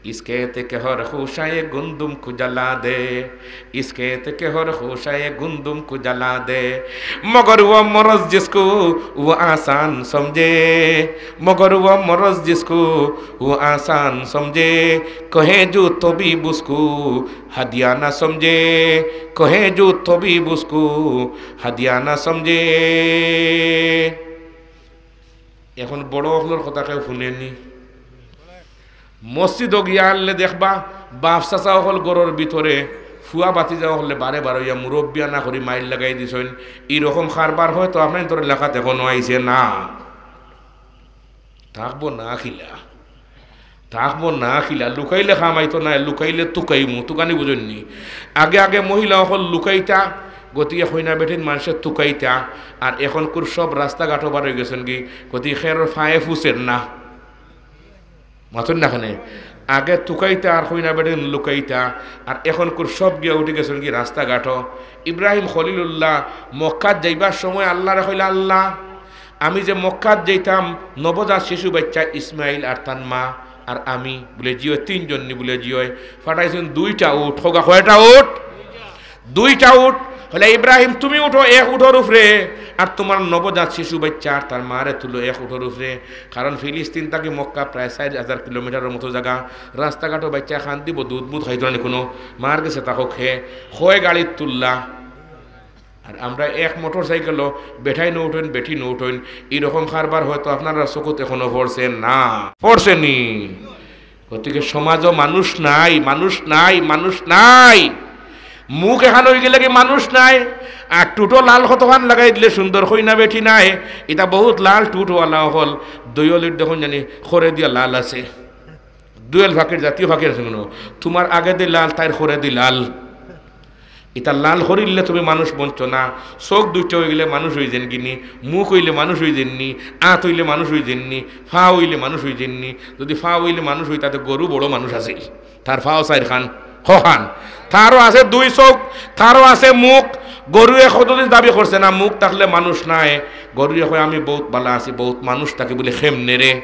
ইস খেত কে হর খুশায়ে গুন্দুম কো জালা দে, ইস খেত কে হর খুশায়ে গুন্দুম কো জালা দে, মগর ও মরজ জিসকো ও আসান সমঝে, মগর ও মরজ জিসকো ও আসান সমঝে, কহে জো তবিব উসকো হাদিয়া না সমঝে, কহে জো তবিব উসকো হাদিয়া না সমঝে।" এখন বড় অকলর কথা কেউ হুনেনি? মসজিদো গিয়া আনলে দেখবা, বাপ চাচা অকল ঘরর ভিতরে, ফুয়া ভাতিজা অকলে বারে বারে অইয়া মুরব্বিয়ানা করি মাইর লাগাই দিছইন। ই রকম কারবার হয়তো আপনাইনতর এলাকাত এখনো আইছে না। থাকবো না খিলা, থাকবো না খিলা, লুকাইলে কাম আইতো নায়, লুকাইলে তুকাইমু, তুকানি বুঝইননি? আগে আগে মহিলা অকল লুকাইতা, গতিকে কইনা বেটিন মানষে তুকাইতা, আর এখনকুর সব রাস্তাঘাটো বার অইগেছইন গি, গতিকে কেউর ফায়ে ফুছের না। মাতইন না কেনে? আগে তুকাইতা আর কইনা বেটিন লুকাইতা, আর এখনকুর সব গিয়া উঠি গেছইন গি রাস্তাঘাটো। ইব্রাহিম খলিলুল্লাহ মক্কাত যাইবার সময় আল্লারে কইলা, "আল্লাহ, আমি যে মক্কাত যাইতাম, নবজাত শিশু বাইচ্চা ইসমাইল আর তান মা আর আমি, বুলে জি অয়, তিনজন নি বুলে জি অয়, ফাটাইছইন দুইটা উট, কউক্কা কয়টা উট? দুইটা উট।" কইলা, "ইব্রাহিম, তুমি উঠো এক উটর উপরে, আর তুমার নবজাত শিশু বাইচ্চা আর তার মারে তুলো এক উটর উপরে।" কারণ ফিলিস্তিন থাকি মক্কা প্রায় চাইর হাজার কিলোমিটারর মতো জাগা, রাস্তাঘাটো বাইচ্চায় কান্দিবো, দুধ মুধ খাইতো নানি কুনু, মার গেছে থাকউক হে, কয় গাড়িত তুললা। আর আমরা এক মোটরসাইকেলো বেটাইনও উঠইন, বেটিনও উঠইন, ই রকম কারবার হয়তো আপনারার চকুত এখনো পড়ছে না, পড়ছে নি? গতিকে সমাজো মানুষ নাই, মানুষ নাই, মানুষ নাই। মুখ এখান অইগেলে কি মানুষ নাই? আর টুটো লাল কতখান লাগাই দিলে সুন্দর কইনা বেটি নাই? ইতা বউত লাল টুটোআলা অকল, দুই অলির দেখইন জানি খরে দিয়া লাল আছে। দুয়েল ফাকির জাতীয় ফাকির আছে কুনু? তুমার আগেদি লাল, তাইর খরেদি লাল। ইতা লাল করিলে তুমি মানুষ বনছো না। চউখ দুইটা অইগেলে মানুষ অইযাইন গিনি, মুখ অইলে মানুষ অইযাইন নি, আত অইলে মানুষ অইযাইন নি, ফা অইলে মানুষ অইযাইন নি। যুদি ফা অইলে মানুষ অইতা তে গরু বড় মানুষ আছিল। তার ফাও চাইরখান, কখান। তারও আছে দুই চউখ, তারও আছে মুখ। গরুয়ে কতদিন দাবি করছে না, মুখ থাকলে মানুষ নায়। গরুয়ে কয়, "আমি বউত ভালা আছি, বউত মানুষ থাকি বুলে কেমনে রে?"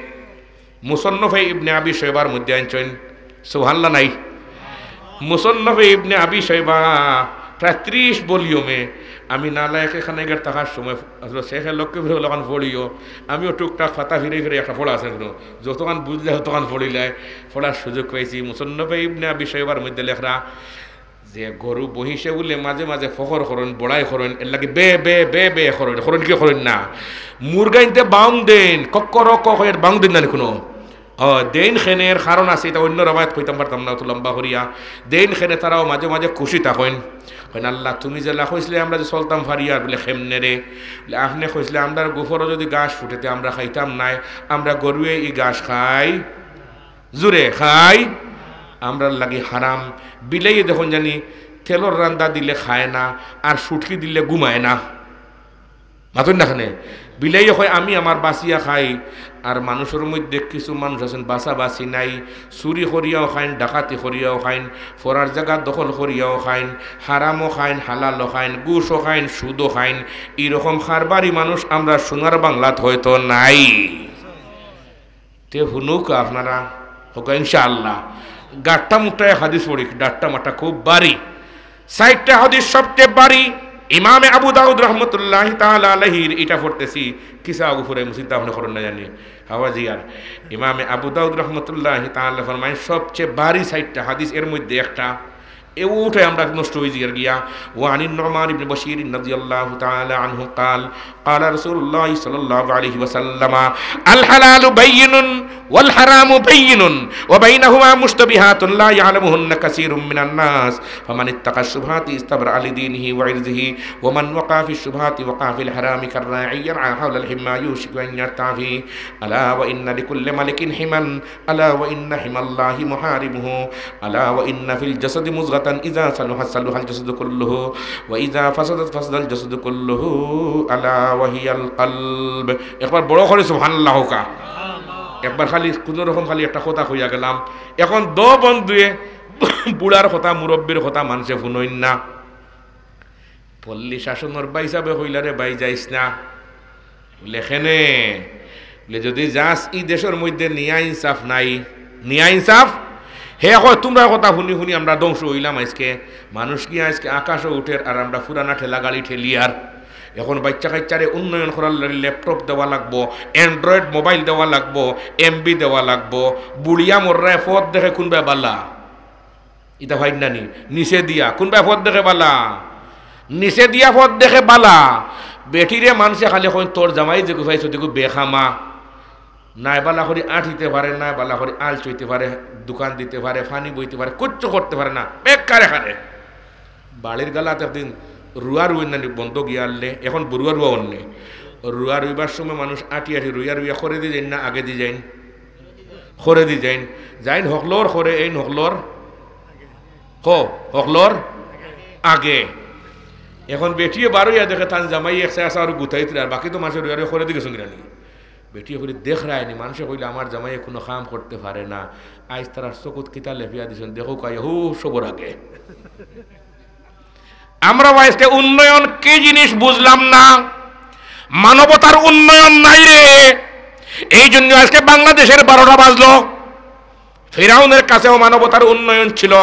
মুসন্নফে ইবনে আবি শয়বার মধ্যে আনছইন, সুবহানাল্লাহ নাই? মুসন্নফে ইবনে আবি শয়বা প্রায় ত্রিশ ভলিউমে। আমি নালায়েকে খানেগার থাকার সময় আসলে শেখে লক্ষ্মীপুরে অখান পড়িও, আমিও টুকটাক ফাতা ফিরে ফিরে একটা পড়া আছে, যতখান বুঝলে ততখান পড়িলাই, পড়ার সুযোগ পাইছি। মুসন্নফে ইবনে আবি শয়বার মধ্যে লেখরা, যে গরু মহিষে বুলে মাঝে মাঝে ফখর করইন, বড়াই করইন, এরলাগি বে, বে, বে, বে করইন, করইন কি করইন না? মুরগাইন্তে বাউং দেইন, কক্কর ক কইয়া বাউং দেইন না নি কুনু? ও, দেইন খেনে এর কারণ আছে, ইটা অইন্য রেওয়ায়েত কইতাম পারতাম না অত লম্বা করিয়া। দেইন খেনে তারাও মাঝে মাঝে খুশি থাকইন, কইন, "আল্লাহ, তুমি যেলা কইছলায় আমরা যে চলতাম পারি আর বুলে খেমনে রে?" বুলে, "আপনে কইছলায় আমরার গুফরো যুদি ঘাস ফুটে তে আমরা খাইতাম নায়, আমরা গরুয়ে ই ঘাস খাই, জুরে খাই, আমরার লাগি হারাম।" বিলাইয়ে দেখইন জানি তেলর রান্দা দিলে খায় না, আর শুটকি দিলে ঘুমায় না। মাতইন না কেনে? বিলাইয়ে কয়, "আমি আমার বাছিয়া খাই।" আর মানুষর মধ্যে কিছু মানুষ আছইন বাছাবাছি নাই, চুরি করিয়াও খাইন, ডাকাতি করিয়াও খাইন, পরার জাগা দখল করিয়াও খাইন, হারামও খাইন, হালালও খাইন, ঘুষও খাইন, সুদও খাইন। ইরকম কারবারি মানুষ আমরার সোনার বাংলাত হয়তো নাই। তে হুনউক্কা আপনারা, কউক্কা ইনশাআল্লাহ। গাট্টা মুট্টা এক হাদিস পড়ি, গাট্টা মাট্টা খুব ভারি। চাইরটা হাদিস সবচেয়ে ভারি। ইমামে আবু দাউদ রহমতুল্লাহি তাআলা আলাইহির, ইটা পড়তেছি, কিসা আবু ফুরাই মুসিদ আপনে করেন না জানি, হাওয়াজি আর। ইমামে আবু দাউদ রহমতুল্লাহি তাআলা ফরমায়, সবচেয়ে ভারি চাইরটা হাদিস, এর মধ্যে একটা, এ উঠে আমরা নষ্ট হয়ে যাই গিয়া। وعن النعمان بن بشير رضي الله تعالى عنه قال، قال رسول الله صلى الله عليه وسلم، الحلال بين والحرام بين وبينهما مشتبهات لا يعلمهن كثير من الناس، فمن اتقى الشبهات استبرأ لدينه وعرضه، ومن وقع في الشبهات وقع في الحرام كالراعي يرعى حول الحمى يوشك أن يرتع فيه، ألا وإن لكل ملك حمى، ألا وإن حمى الله محارمه، ألا وإن في الجسد مضغة إذا صلحت صلح الجسد كله وإذا فسدت فسد الجسد كله ألا وهي القلب। একবার বড় করি সুবহানাল্লাহ কউক্কা। একবার খালি কুনু রকম খালি একটা কথা কইয়া গেলাম। এখন দ বন্ধুয়ে বুড়ার কথা, মুরব্বির কথা মানষে হুনইন না। পল্লী শাসনর ভাইসাবে কইলা, "রে ভাই, যাইস না।" বুলে, "কেনে?" বুলে, "যুদি যাস, ই দেশর মধ্যে নিয়া ইনসাফ নাই।" নিয়া ইনসাফ? হে কয়, "তুমরার কথা হুনি হুনি আমরা ধ্বংস অইলাম আইজকে। মানুষ গিয়া আইজকে আকাশো উঠের আর আমরা পুরানা ঠেলা গাড়ি ঠেলিয়ার। এখন বাইচ্চা কাইচ্চারে উন্নয়ন করার লাগি laptop দেওয়া লাগবো, Android mobile দেওয়া লাগবো, MB দেওয়া লাগবো। বুড়িয়া মররায় পথ দেখে কুনবায় বালা।" ইতা ফাইন না নি? নিচে দিয়া। কুনবায় পথ দেখে বালা? নিচে দিয়া পথ দেখে বালা। বেটিরে মানষে খালি কইন, "তোর জামাই যেগু পাইছো, দেখু বেখামা। নায় বালা করি আটিতে পারে, নায় বালা করি আলচইতে পারে, দোকান দিতে পারে, পানি বইতে পারে, কুচ্ছু করতে পারে না, বেকারে খারে।" বাড়ির গালাত একদিন রুয়া রুইন নানি বন্ধ গিয়া আনলে, এখন বরুয়া রুয়া অন্যে। রুয়া রুইবার সময় মানুষ আটি আটি রুইয়া রুইয়া খরে দি যাইন না আগে দি যাইন? খরে দি যাইন। যাইন হকলর খরে, এইন হকলর, ক, হকলর আগে। এখন বেটিয়ে বারইয়া দেখে তান জামাই এক চাই আসা আর গুতাইতরা, আর বাকি তো মানষে রুইয়া রুইয়া খরে দি গেছইন গিয়া নি। বেটিয়ে করি দেখরায় নি, মানষে কইলে, "আমার জামাইয়ে কুনু কাম করতে পারে না।" আইজ তারার চকুত কিতা লেপিয়া দিছইন, দেখউক্কা, হউ সবর আগে। আমরা আইজকে উন্নয়ন কি জিনিস বুঝলাম না, মানবতার উন্নয়ন নাই রে। এই জন্য আইজকে বাংলাদেশের বারোটা বাজলো। ফেরাউনের কাছেও মানবতার উন্নয়ন ছিল।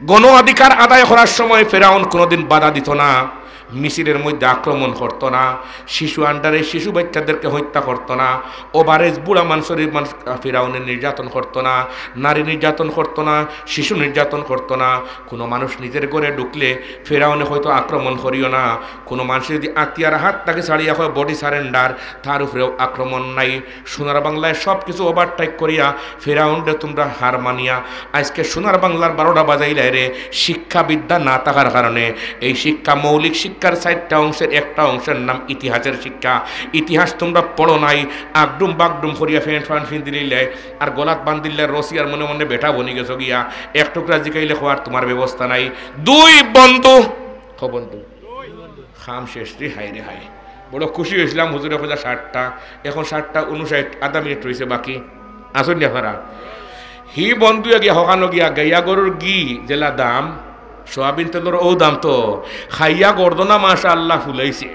গণ অধিকার আদায় করার সময় ফেরাউন কোনোদিন বাধা দিত না, মিছিলের মধ্যে আক্রমণ করত না, শিশু আন্ডারে শিশু বাচ্চাদেরকে হত্যা করত না, ওভারেজ বুড়া মানুষের মানুষ ফেরাউনে নির্যাতন করত না, নারী নির্যাতন করত না, শিশু নির্যাতন করত না। কোনো মানুষ নিজের ঘরে ঢুকলে ফেরাউনে হয়তো আক্রমণ করিও না। কোনো মানুষ যদি আতিয়ার হাত থাকি ছাড়িয়া হয় body surrender, তার উপরেও আক্রমণ নাই। সোনার বাংলায় সব কিছু overtake করিয়া ফেরাউনরে তুমরা হার মানিয়া আইজকে সোনার বাংলার বারোটা বাজাইলায় রে। শিক্ষা বিদ্যা না থাকার কারণে এই শিক্ষা, মৌলিক শিক্ষার চাইরটা অংশের একটা অংশের নাম ইতিহাসের শিক্ষা। ইতিহাস তুমরা পড়ো নাই, আগডুম বাগডুম করিয়া প্যান্ট ফান ফিন্দিলিলায়, আর গলাত বান্দিলিলায় রশি, আর মনে মনে বেটা বনি গেছো গিয়া। এক টুকরা জিকাইলে কওয়ার তুমার ব্যবস্থা নাই। দুই বন্ধু, ক বন্ধু, কাম শেষ রে, হায় রে হায়। বড় খুশি অইছলাম হুজুরে কইলা সাতটা, এখন সাতটা ঊনষাট, আধা মিনিট রইছে বাকি। আছইন নি আপনারা? হি বন্ধুয়ে গিয়া হকানো গিয়া গাইয়া গরুর ঘি যেলা দাম, সয়াবিন তেলর অউ দাম তো, খাইয়া গর্দনা মাশাআল্লাহ ফুলাইছে।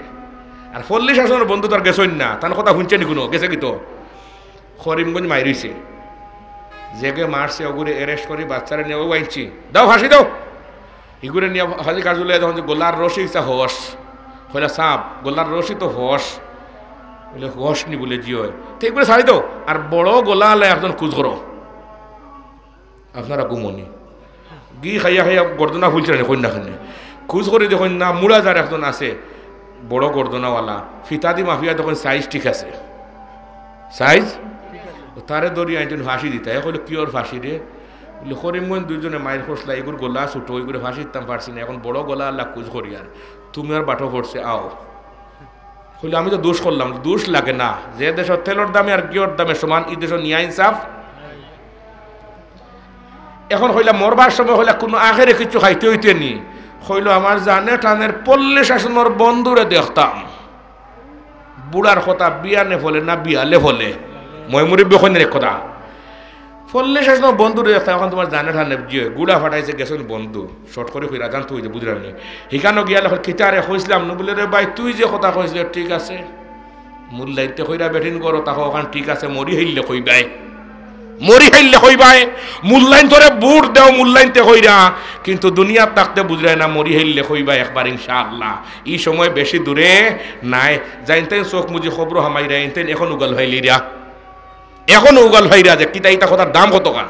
আর পল্লী শাসনর বন্ধু তো আর গেছইন না, তান কথা হুনছে নি কুনু? গেছে কিতো? করিমগঞ্জ মাইরিছে। যেগে মারছে অগুরে arrest করি বাচ্চারে নিয়া অউ আনছি। দাও ফাঁসি দাও। ইগুরে নিয়া ফাঁসি কাজুলে তখন যে গলার রশি ইচ্ছা হস। কইলা, "সাব, গলার রশি তো হস।" বলে, "হস নি?" বলে, "জি অয়।" "তে ইগুরে ছাড়ি দাও। আর বড় গলাআলা একজন খুঁজ করো।" আপনারা ঘুমনি। ঘি খাইয়া খাইয়া গর্দনা ফুলছে না, কইন না কেনে। খুঁজ করি দেখইন না, মুড়া যার একজন আছে, বড় গর্দনাওয়ালা। ফিতা দি মাপিয়া দেখইন size ঠিক আছে। Size? ও তারে ধরি আনছইন ফাঁসি দিতা। হে কইলো, "কিওর ফাঁসি রে?" বলে, "করিমগঞ্জ দুইজনে মাইর খসলা, এগুর গলা ছোট, এগুরে ফাঁসি দিতাম পারছি না, এখন বড় গলা আল্লাহ কুজ করিয়ার, তুমার বাটো পড়ছে, আও।" কইলো, "আমি তো দোষ করলাম।" "দোষ লাগে না, যে দেশো তেলর দামে আর ঘিওর দামে সমান, ই দেশো ন্যায় ইনসাফ।" এখন কইলা, মরবার সময় কইলা, "কুনু আখেরে কিচ্ছু খাইতে অইতে নি?" কইলো, "আমার জানে টানের পল্লী শাসনর বন্ধুরে দেখতাম।" বুড়ার কথা বিয়ানে ফলে না বিয়ালে ফলে? ময় মুরব্বি কইন এক কথা। পল্লী শাসনর বন্ধুরে দেখতাম, এখন তুমার জানে টানে বুঝিও, গুড়া ফাটাইছে গেছইন বন্ধু। শর্ট করি কইরা জানতো অইছে, বুঝরাম নি। হিকানো গিয়া লেখর, "কিতারে কইছলাম নু?" বলে, "রে ভাই, তুই যে কথা কইছলে ঠিক আছে।" মূল্যায়নতে কইরা বেটিন করো, তাহো ওখান ঠিক আছে, মরি হাইলে কইবায়। মরি হাইলে কইবায়, মূল্যায়ন তোরে ভোট দেও, মূল্যায়নতে কইরা, কিন্তু দুনিয়াত থাকতে বুঝরায় না, মরি হাইলে কইবায় একবার ইনশাআল্লাহ। ই সময় বেশি দূরে নাই, যাইনতেন চোখ মুজি খবর হামাইরা, ইনতেন এখন উগাল হাইলিরা, এখন উগাল হাইরা যে কিতা ইতা কথার দাম কত খান।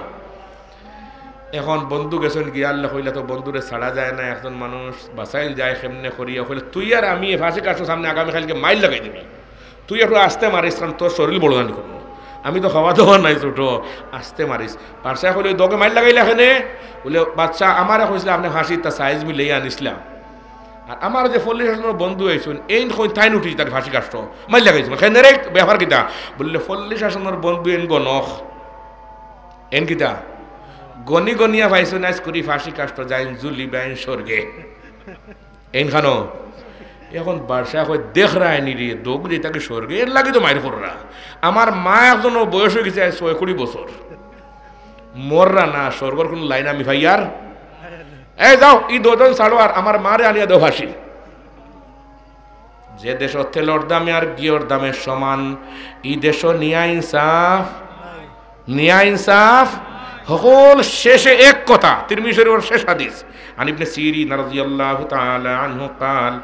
এখন বন্ধু গেছইন গিয়া আল্লাহ কইলা তো বন্ধুরে ছাড়া যায় না, একজন মানুষ বাঁচাইল যায় কেমনে করিয়া কইলে, "তুই আর আমি এ ফাঁসি কাঠর সামনে আগামীকালকে মাইর লাগাই দিবি।" তুই একটু আস্তে মারিস, কারণ তোর শরীর বড় জানি কোনো। আমি তো খাওয়া দাওয়া নাই ছোট, আস্তে মারিস। বাদশায় কইলো, "ওই দগে মাইর লাগাইলা কেনে?" বলে, "বাদশা, আমারে কইছলা আপনে ফাঁসি, তা সাইজ মিলাই আনিছলাম। আর আমার যে পল্লী শাসনর বন্ধু আইছইন, এইন কইন তাইন উঠি তার ফাঁসি কাঠর, মাইর লাগাইছইন। কেনে রে, ব্যাপার কিতা?" বললে, "পল্লী শাসনর বন্ধু এইন গণক।" এইন কিতা? গনি গনিয়া পাইছইন, আইজ করি ফাঁসি কাঠর, যাইন জুলি বাইন স্বর্গে। এইন খানো। এখন বাদশায় কয়, "দেখরায় নি রে, দগ যেটা কি স্বর্গে, এর লাগি তো মাইর কররা। আমার মা একজনর বয়স অইগেছে আইজ ছয় কুড়ি বছর। মররা না, স্বর্গর কুনু লাইন আমি পাইয়ার। এই যাও, ই দুইজন ছাড়ো আর আমার মারে আনিয়া দেও ফাঁসি।" যে দেশো তেলর দামে আর ঘিওর দামে সমান, ই দেশো ন্যায় ইনসাফ, ন্যায় ইনসাফ। হকল শেষে এক কথা, তিরমিজি শরীফর শেষ হাদিস, عن ابن سيرين رضي الله تعالى عنه قال: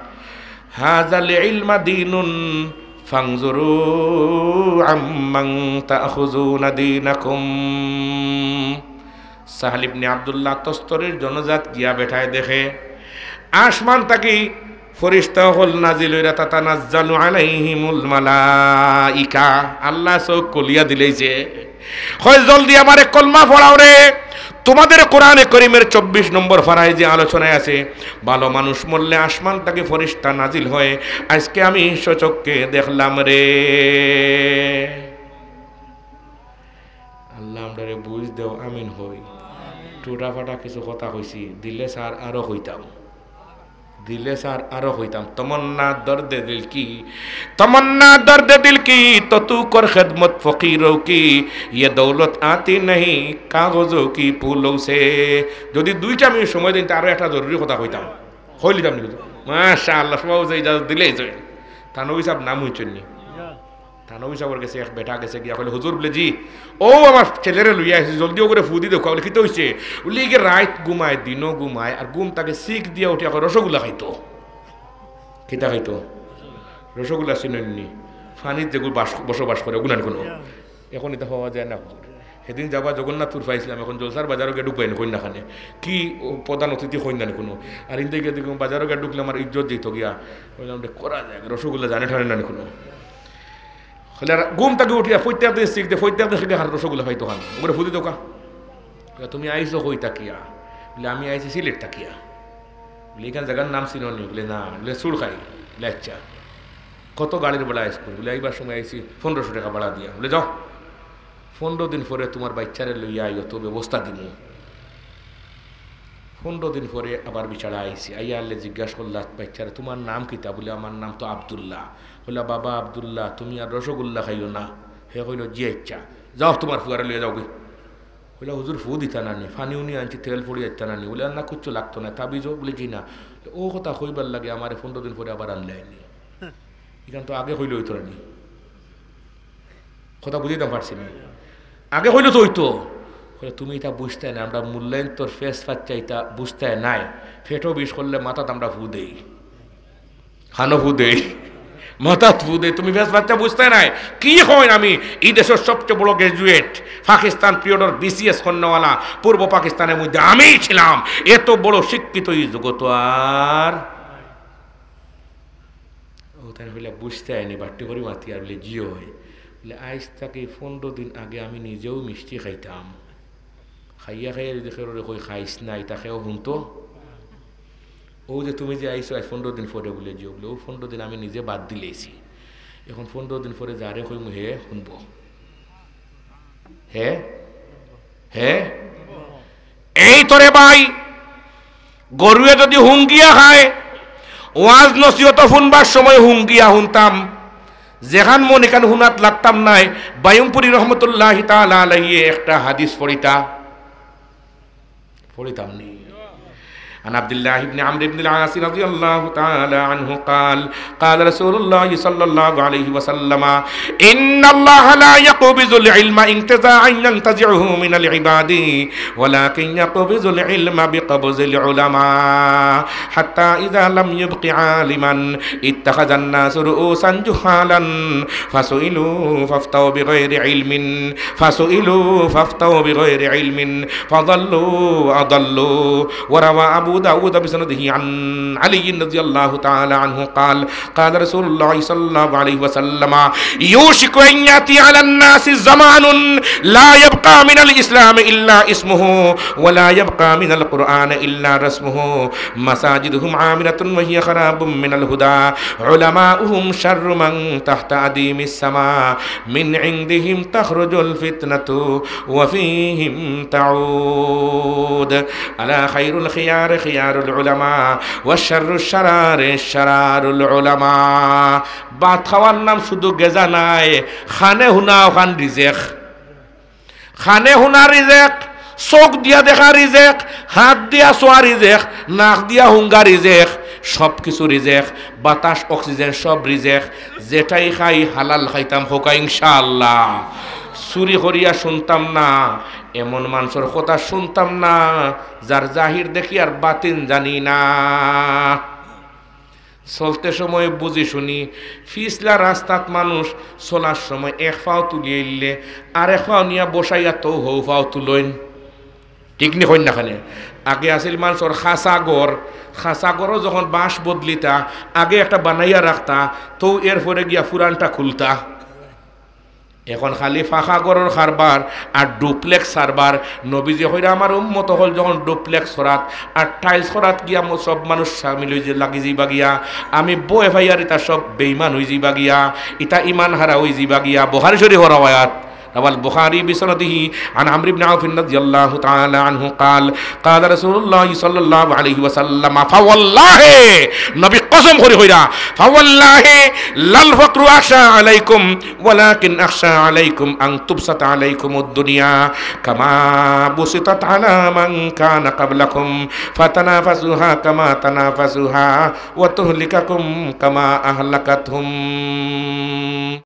"هذا العلم دين فانظروا عمن تأخذون دينكم।" সাহাল ইবনে আব্দুল্লাহ তস্তরির জনাজাত গিয়া বেটায় দেখে, আসমান থাকি ফিরিস্তা অকল নাজিল অইরা, তাতানাজ্জালু আলাইহিমুল মালাইকা। আল্লায় চউখ খুলিয়া দিলাইছে। কয়, "জলদি আমারে কলমা পড়াও রে। তোমাদের কোরআনে করিমের চব্বিশ নম্বর পারায় যে আলোচনায় আছে, ভালো মানুষ মরলে আসমান থাকি ফিরিস্তা নাজিল হয়। আইজকে আমি স্বচক্ষে দেখলাম রে।" আল্লাহ আমরারে বুঝ দেও, আমিন কই। টুটা ফাটা কিছু কথা কইছি, দিলে স্যার আরো কইতাম, দিলে স্যার আরো কইতাম। তমন্না দর্দে দিল কি, তমন্না দর্দে দিল কি, তো তু কর খেদমত ফকিরও কি, ইয়ে দৌলত আতি নেই কাগজও কি পুলও সে। যদি দুইটা মিনিট সময় দেন, তে আরো একটা জরুরি কথা কইতাম, কইলিতাম নি? মাশাআল্লাহ, সবাই যে ইজাজত দিলেই তো। থানবী সাহেব নাম হইছেন নি? থানবী সাহেবর গেছে এক বেটা গেছে গিয়া কইলে, "হুজুর," বলে, "জি।" "ও আমার ছেলেরে লইয়া আইছি, জলদি ওগুরে ফু দি দেখো।" বলে, "কিতা হইছে?" বলে, "ইগে রাইত ঘুমায়, দিনও ঘুমায়, আর ঘুম থাকি চিক দিয়া উঠি এখন রসগোল্লা খাইতো।" কিতা খাইতো? রসগোল্লা চিনইন নি? পানিত যেগু বাস-, বসবাস করে, ওগুলান কোনো। এখন ইতা পাওয়া যায় না, হুজুর। সেদিন যাবা জগন্নাথপুর পাইছিলাম, এখন জলসার বাজারো গিয়া ঢুকবায় না, কইন না খানে। কি ও প্রধান অতিথি কইন না কোনো। আর ইন্দে গিয়া দেখুন, বাজারো গিয়া ঢুকলে আমার ইজ্জত যেত গিয়া। কইলাম, "রে, করা যায়, রসগোল্লা জানে ঠানে না কোনো।" কইলে, আর ঘুম থাকি উঠিয়া প্রত্যেক দিন শিখ দে, প্রত্যেক দিন শিখ দে, আর রসগোল্লা পাইতো খান। ওগুরে ফু দি দেখো। কইলে, "তুমি আইছো কই থাকিয়া?" বলে, "আমি আইছি সিলেট থাকিয়া।" বলে, "এখান জাগার নাম চিনো নি?" বলে, "না।" বলে, "চুড় খাই।" বলে, "আচ্ছা, কত গাড়ির ভাড়া আইজ?" বলে, "আইবার সময় আইছি পনেরোশো টাকা ভাড়া দিয়া।" বলে, "যাও, পনেরো দিন পরে তোমার বাইচ্চারে লইয়া আইও, তো ব্যবস্থা দিমু।" পনেরো দিন পরে আবার বিচারা আইছি, আইয়া আনলে জিজ্ঞাসা করলা, "বাইচ্চারে, তোমার নাম কিতা?" বলে, "আমার নাম তো আব্দুল্লাহ।" কইলা, "বাবা আব্দুল্লাহ, তুমি আর রসগোল্লা খাইও না।" হে কইল, "জি আচ্ছা, যাও তোমার ফুয়ারে লইয়া যাও গি।" কইলা, "হুজুর, ফু দিতা না নি, পানি উনি আনছি, তেল পড়ি যাইতা না নি?" বলে, "আর না, কিচ্ছু লাগতো না, তাবিজও?" বলে, "জি না।" ও কথা কইবার লাগে আমারে পনেরো দিন পরে আবার আনলে আইনি। এখান তো আগে কইলে হইতো না নি। কথা বুঝাইতাম পারছি নি? আগে কইলে তো হইতো। কইলে, "তুমি ইটা বুঝতায় না, আমরা মূল্যায়ন তোর ফেস ফাচ্চা ইটা বুঝতায় নাই। পেটো বিষ করলে মাথাত আমরা ফু দেই।" কানো ফু দেই, মাথাত ফু দেই, তুমি ফেস ফাচ্চা বুঝতায় নায়। কি কইন আমি, ই দেশর সবচেয়ে বড় গ্র্যাজুয়েট, পাকিস্তান পিরিয়ডর বিসিএস করনেওয়ালা, পূর্ব পাকিস্তানের মধ্যে আমিই ছিলাম। এত বড় শিক্ষিত ই জগত আর। ও তাই হইলে বুঝতায় নি, বাট্টি করি মাতি আর বলে, "জি অয়।" আইজ থাকি পনরো দিন আগে আমি নিজেও মিষ্টি খাইতাম। খাইয়া খাইয়া যদি কেউরে কই, "খাইস না, ইতা কেউ হুনতো?" অউ যে তুমি যে আইছো আইজ পনরো দিন পরে বুলে যে, অউ পনরো দিন আমি নিজে বাদ দিলাইছি। এখন পনরো দিন পরে যারে কইমু হে হুনবো। হে? হে? এই তো রে ভাই, গরুয়ে যদি হুঙ্গিয়া খায়, ওয়াজ নসিহত হুনবার সময় হুঙ্গিয়া হুনতাম, যেখান মন ইখান হুনাত লাগতাম নায়। বায়ুমপুরী রহমতুল্লাহি তাআলা আলাইহি একটা হাদিস পড়িতা, পড়িতাম নি। عن عبد الله بن عمرو بن العاص رضي الله تعالى عنه قال، قال رسول الله صلى الله عليه وسلم: إن الله لا يقبض العلم انتزاعا ينتزعه من العباد، ولكن يقبض العلم بقبض العلماء، حتى إذا لم يبق عالما اتخذ الناس رؤوسا جهالا، فسئلوا فأفتوا بغير علم، فسئلوا فأفتوا بغير علم، فضلوا وأضلوا. وروى أبو داود بسنده عن علي رضي الله تعالى عنه قال، قال رسول الله صلى الله عليه وسلم: يوشك أن يأتي على الناس زمان لا يبقى من الإسلام إلا اسمه، ولا يبقى من القرآن إلا رسمه، مساجدهم عامرة وهي خراب من الهدى، علماؤهم شر من تحت أديم السماء، من عندهم تخرج الفتنة وفيهم تعود. ألا خير الخيار خيار العلماء وشر الشرار شرار العلماء. ভাত খাওয়ার নাম শুধু গেজা নায়, কানে হুনা অখান রিজেক। কানে হুনা রিজেক, চউখ দিয়া দেখা রিজেক, হাত দিয়া ছোঁয়া রিজেক, নাক দিয়া হুঙ্গা রিজেক, সব কিছু রিজেক। বাতাস, অক্সিজেন সব রিজেক। যেটাই খাই হালাল খাইতাম, কউক্কা ইনশাআল্লাহ। চুরি করিয়া শুনতাম না, এমন মানষর কথা শুনতাম না, যার জাহির দেখি আর বাতিন জানি না। চলতে সময় বুঝি শুনি, পিছলা রাস্তাত মানুষ চলার সময় এক পাও তুলিয়া আইলে আরেক পাও নিয়া বসাইয়া তো হউ পাও তুলইন। ঠিক নি কইন না কেনে? আগে আছিল মানষর খাঁচা ঘর, খাঁচা ঘরও যখন বাঁশ বদলিতা, আগে একটা বানাইয়া রাখতা, তো এরপরে গিয়া পুরানটা খুলতা। এখন খালি পাকা ঘরর কারবার আর ডুপ্লেক্স কারবার। নবীজি কইরা, আমার উম্মত অকল যখন ডুপ্লেক্স করাত আর টাইলস করাত গিয়া ম-, সব মানুষ সামিল অইযে লাগি যাইবা গিয়া, আমি ভয় পাইয়ার ইতা সব বেইমান অইযিবা গিয়া, ইতা ইমান হারা অইযিবা গিয়া। বুখারী শরীফর রেওয়ায়াত। رواه البخاري بسنده عن عمرو بن عوف رضي الله تعالى عنه قال، قال رسول الله صلى الله عليه وسلم، فوالله، নবী কসম করি কইরা, فوالله لا الفقر أخشى عليكم ولكن أخشى عليكم أن تبسط عليكم الدنيا كما بسطت على من كان قبلكم فتنافسوها كما تنافسوها وتهلككم كما أهلكتهم.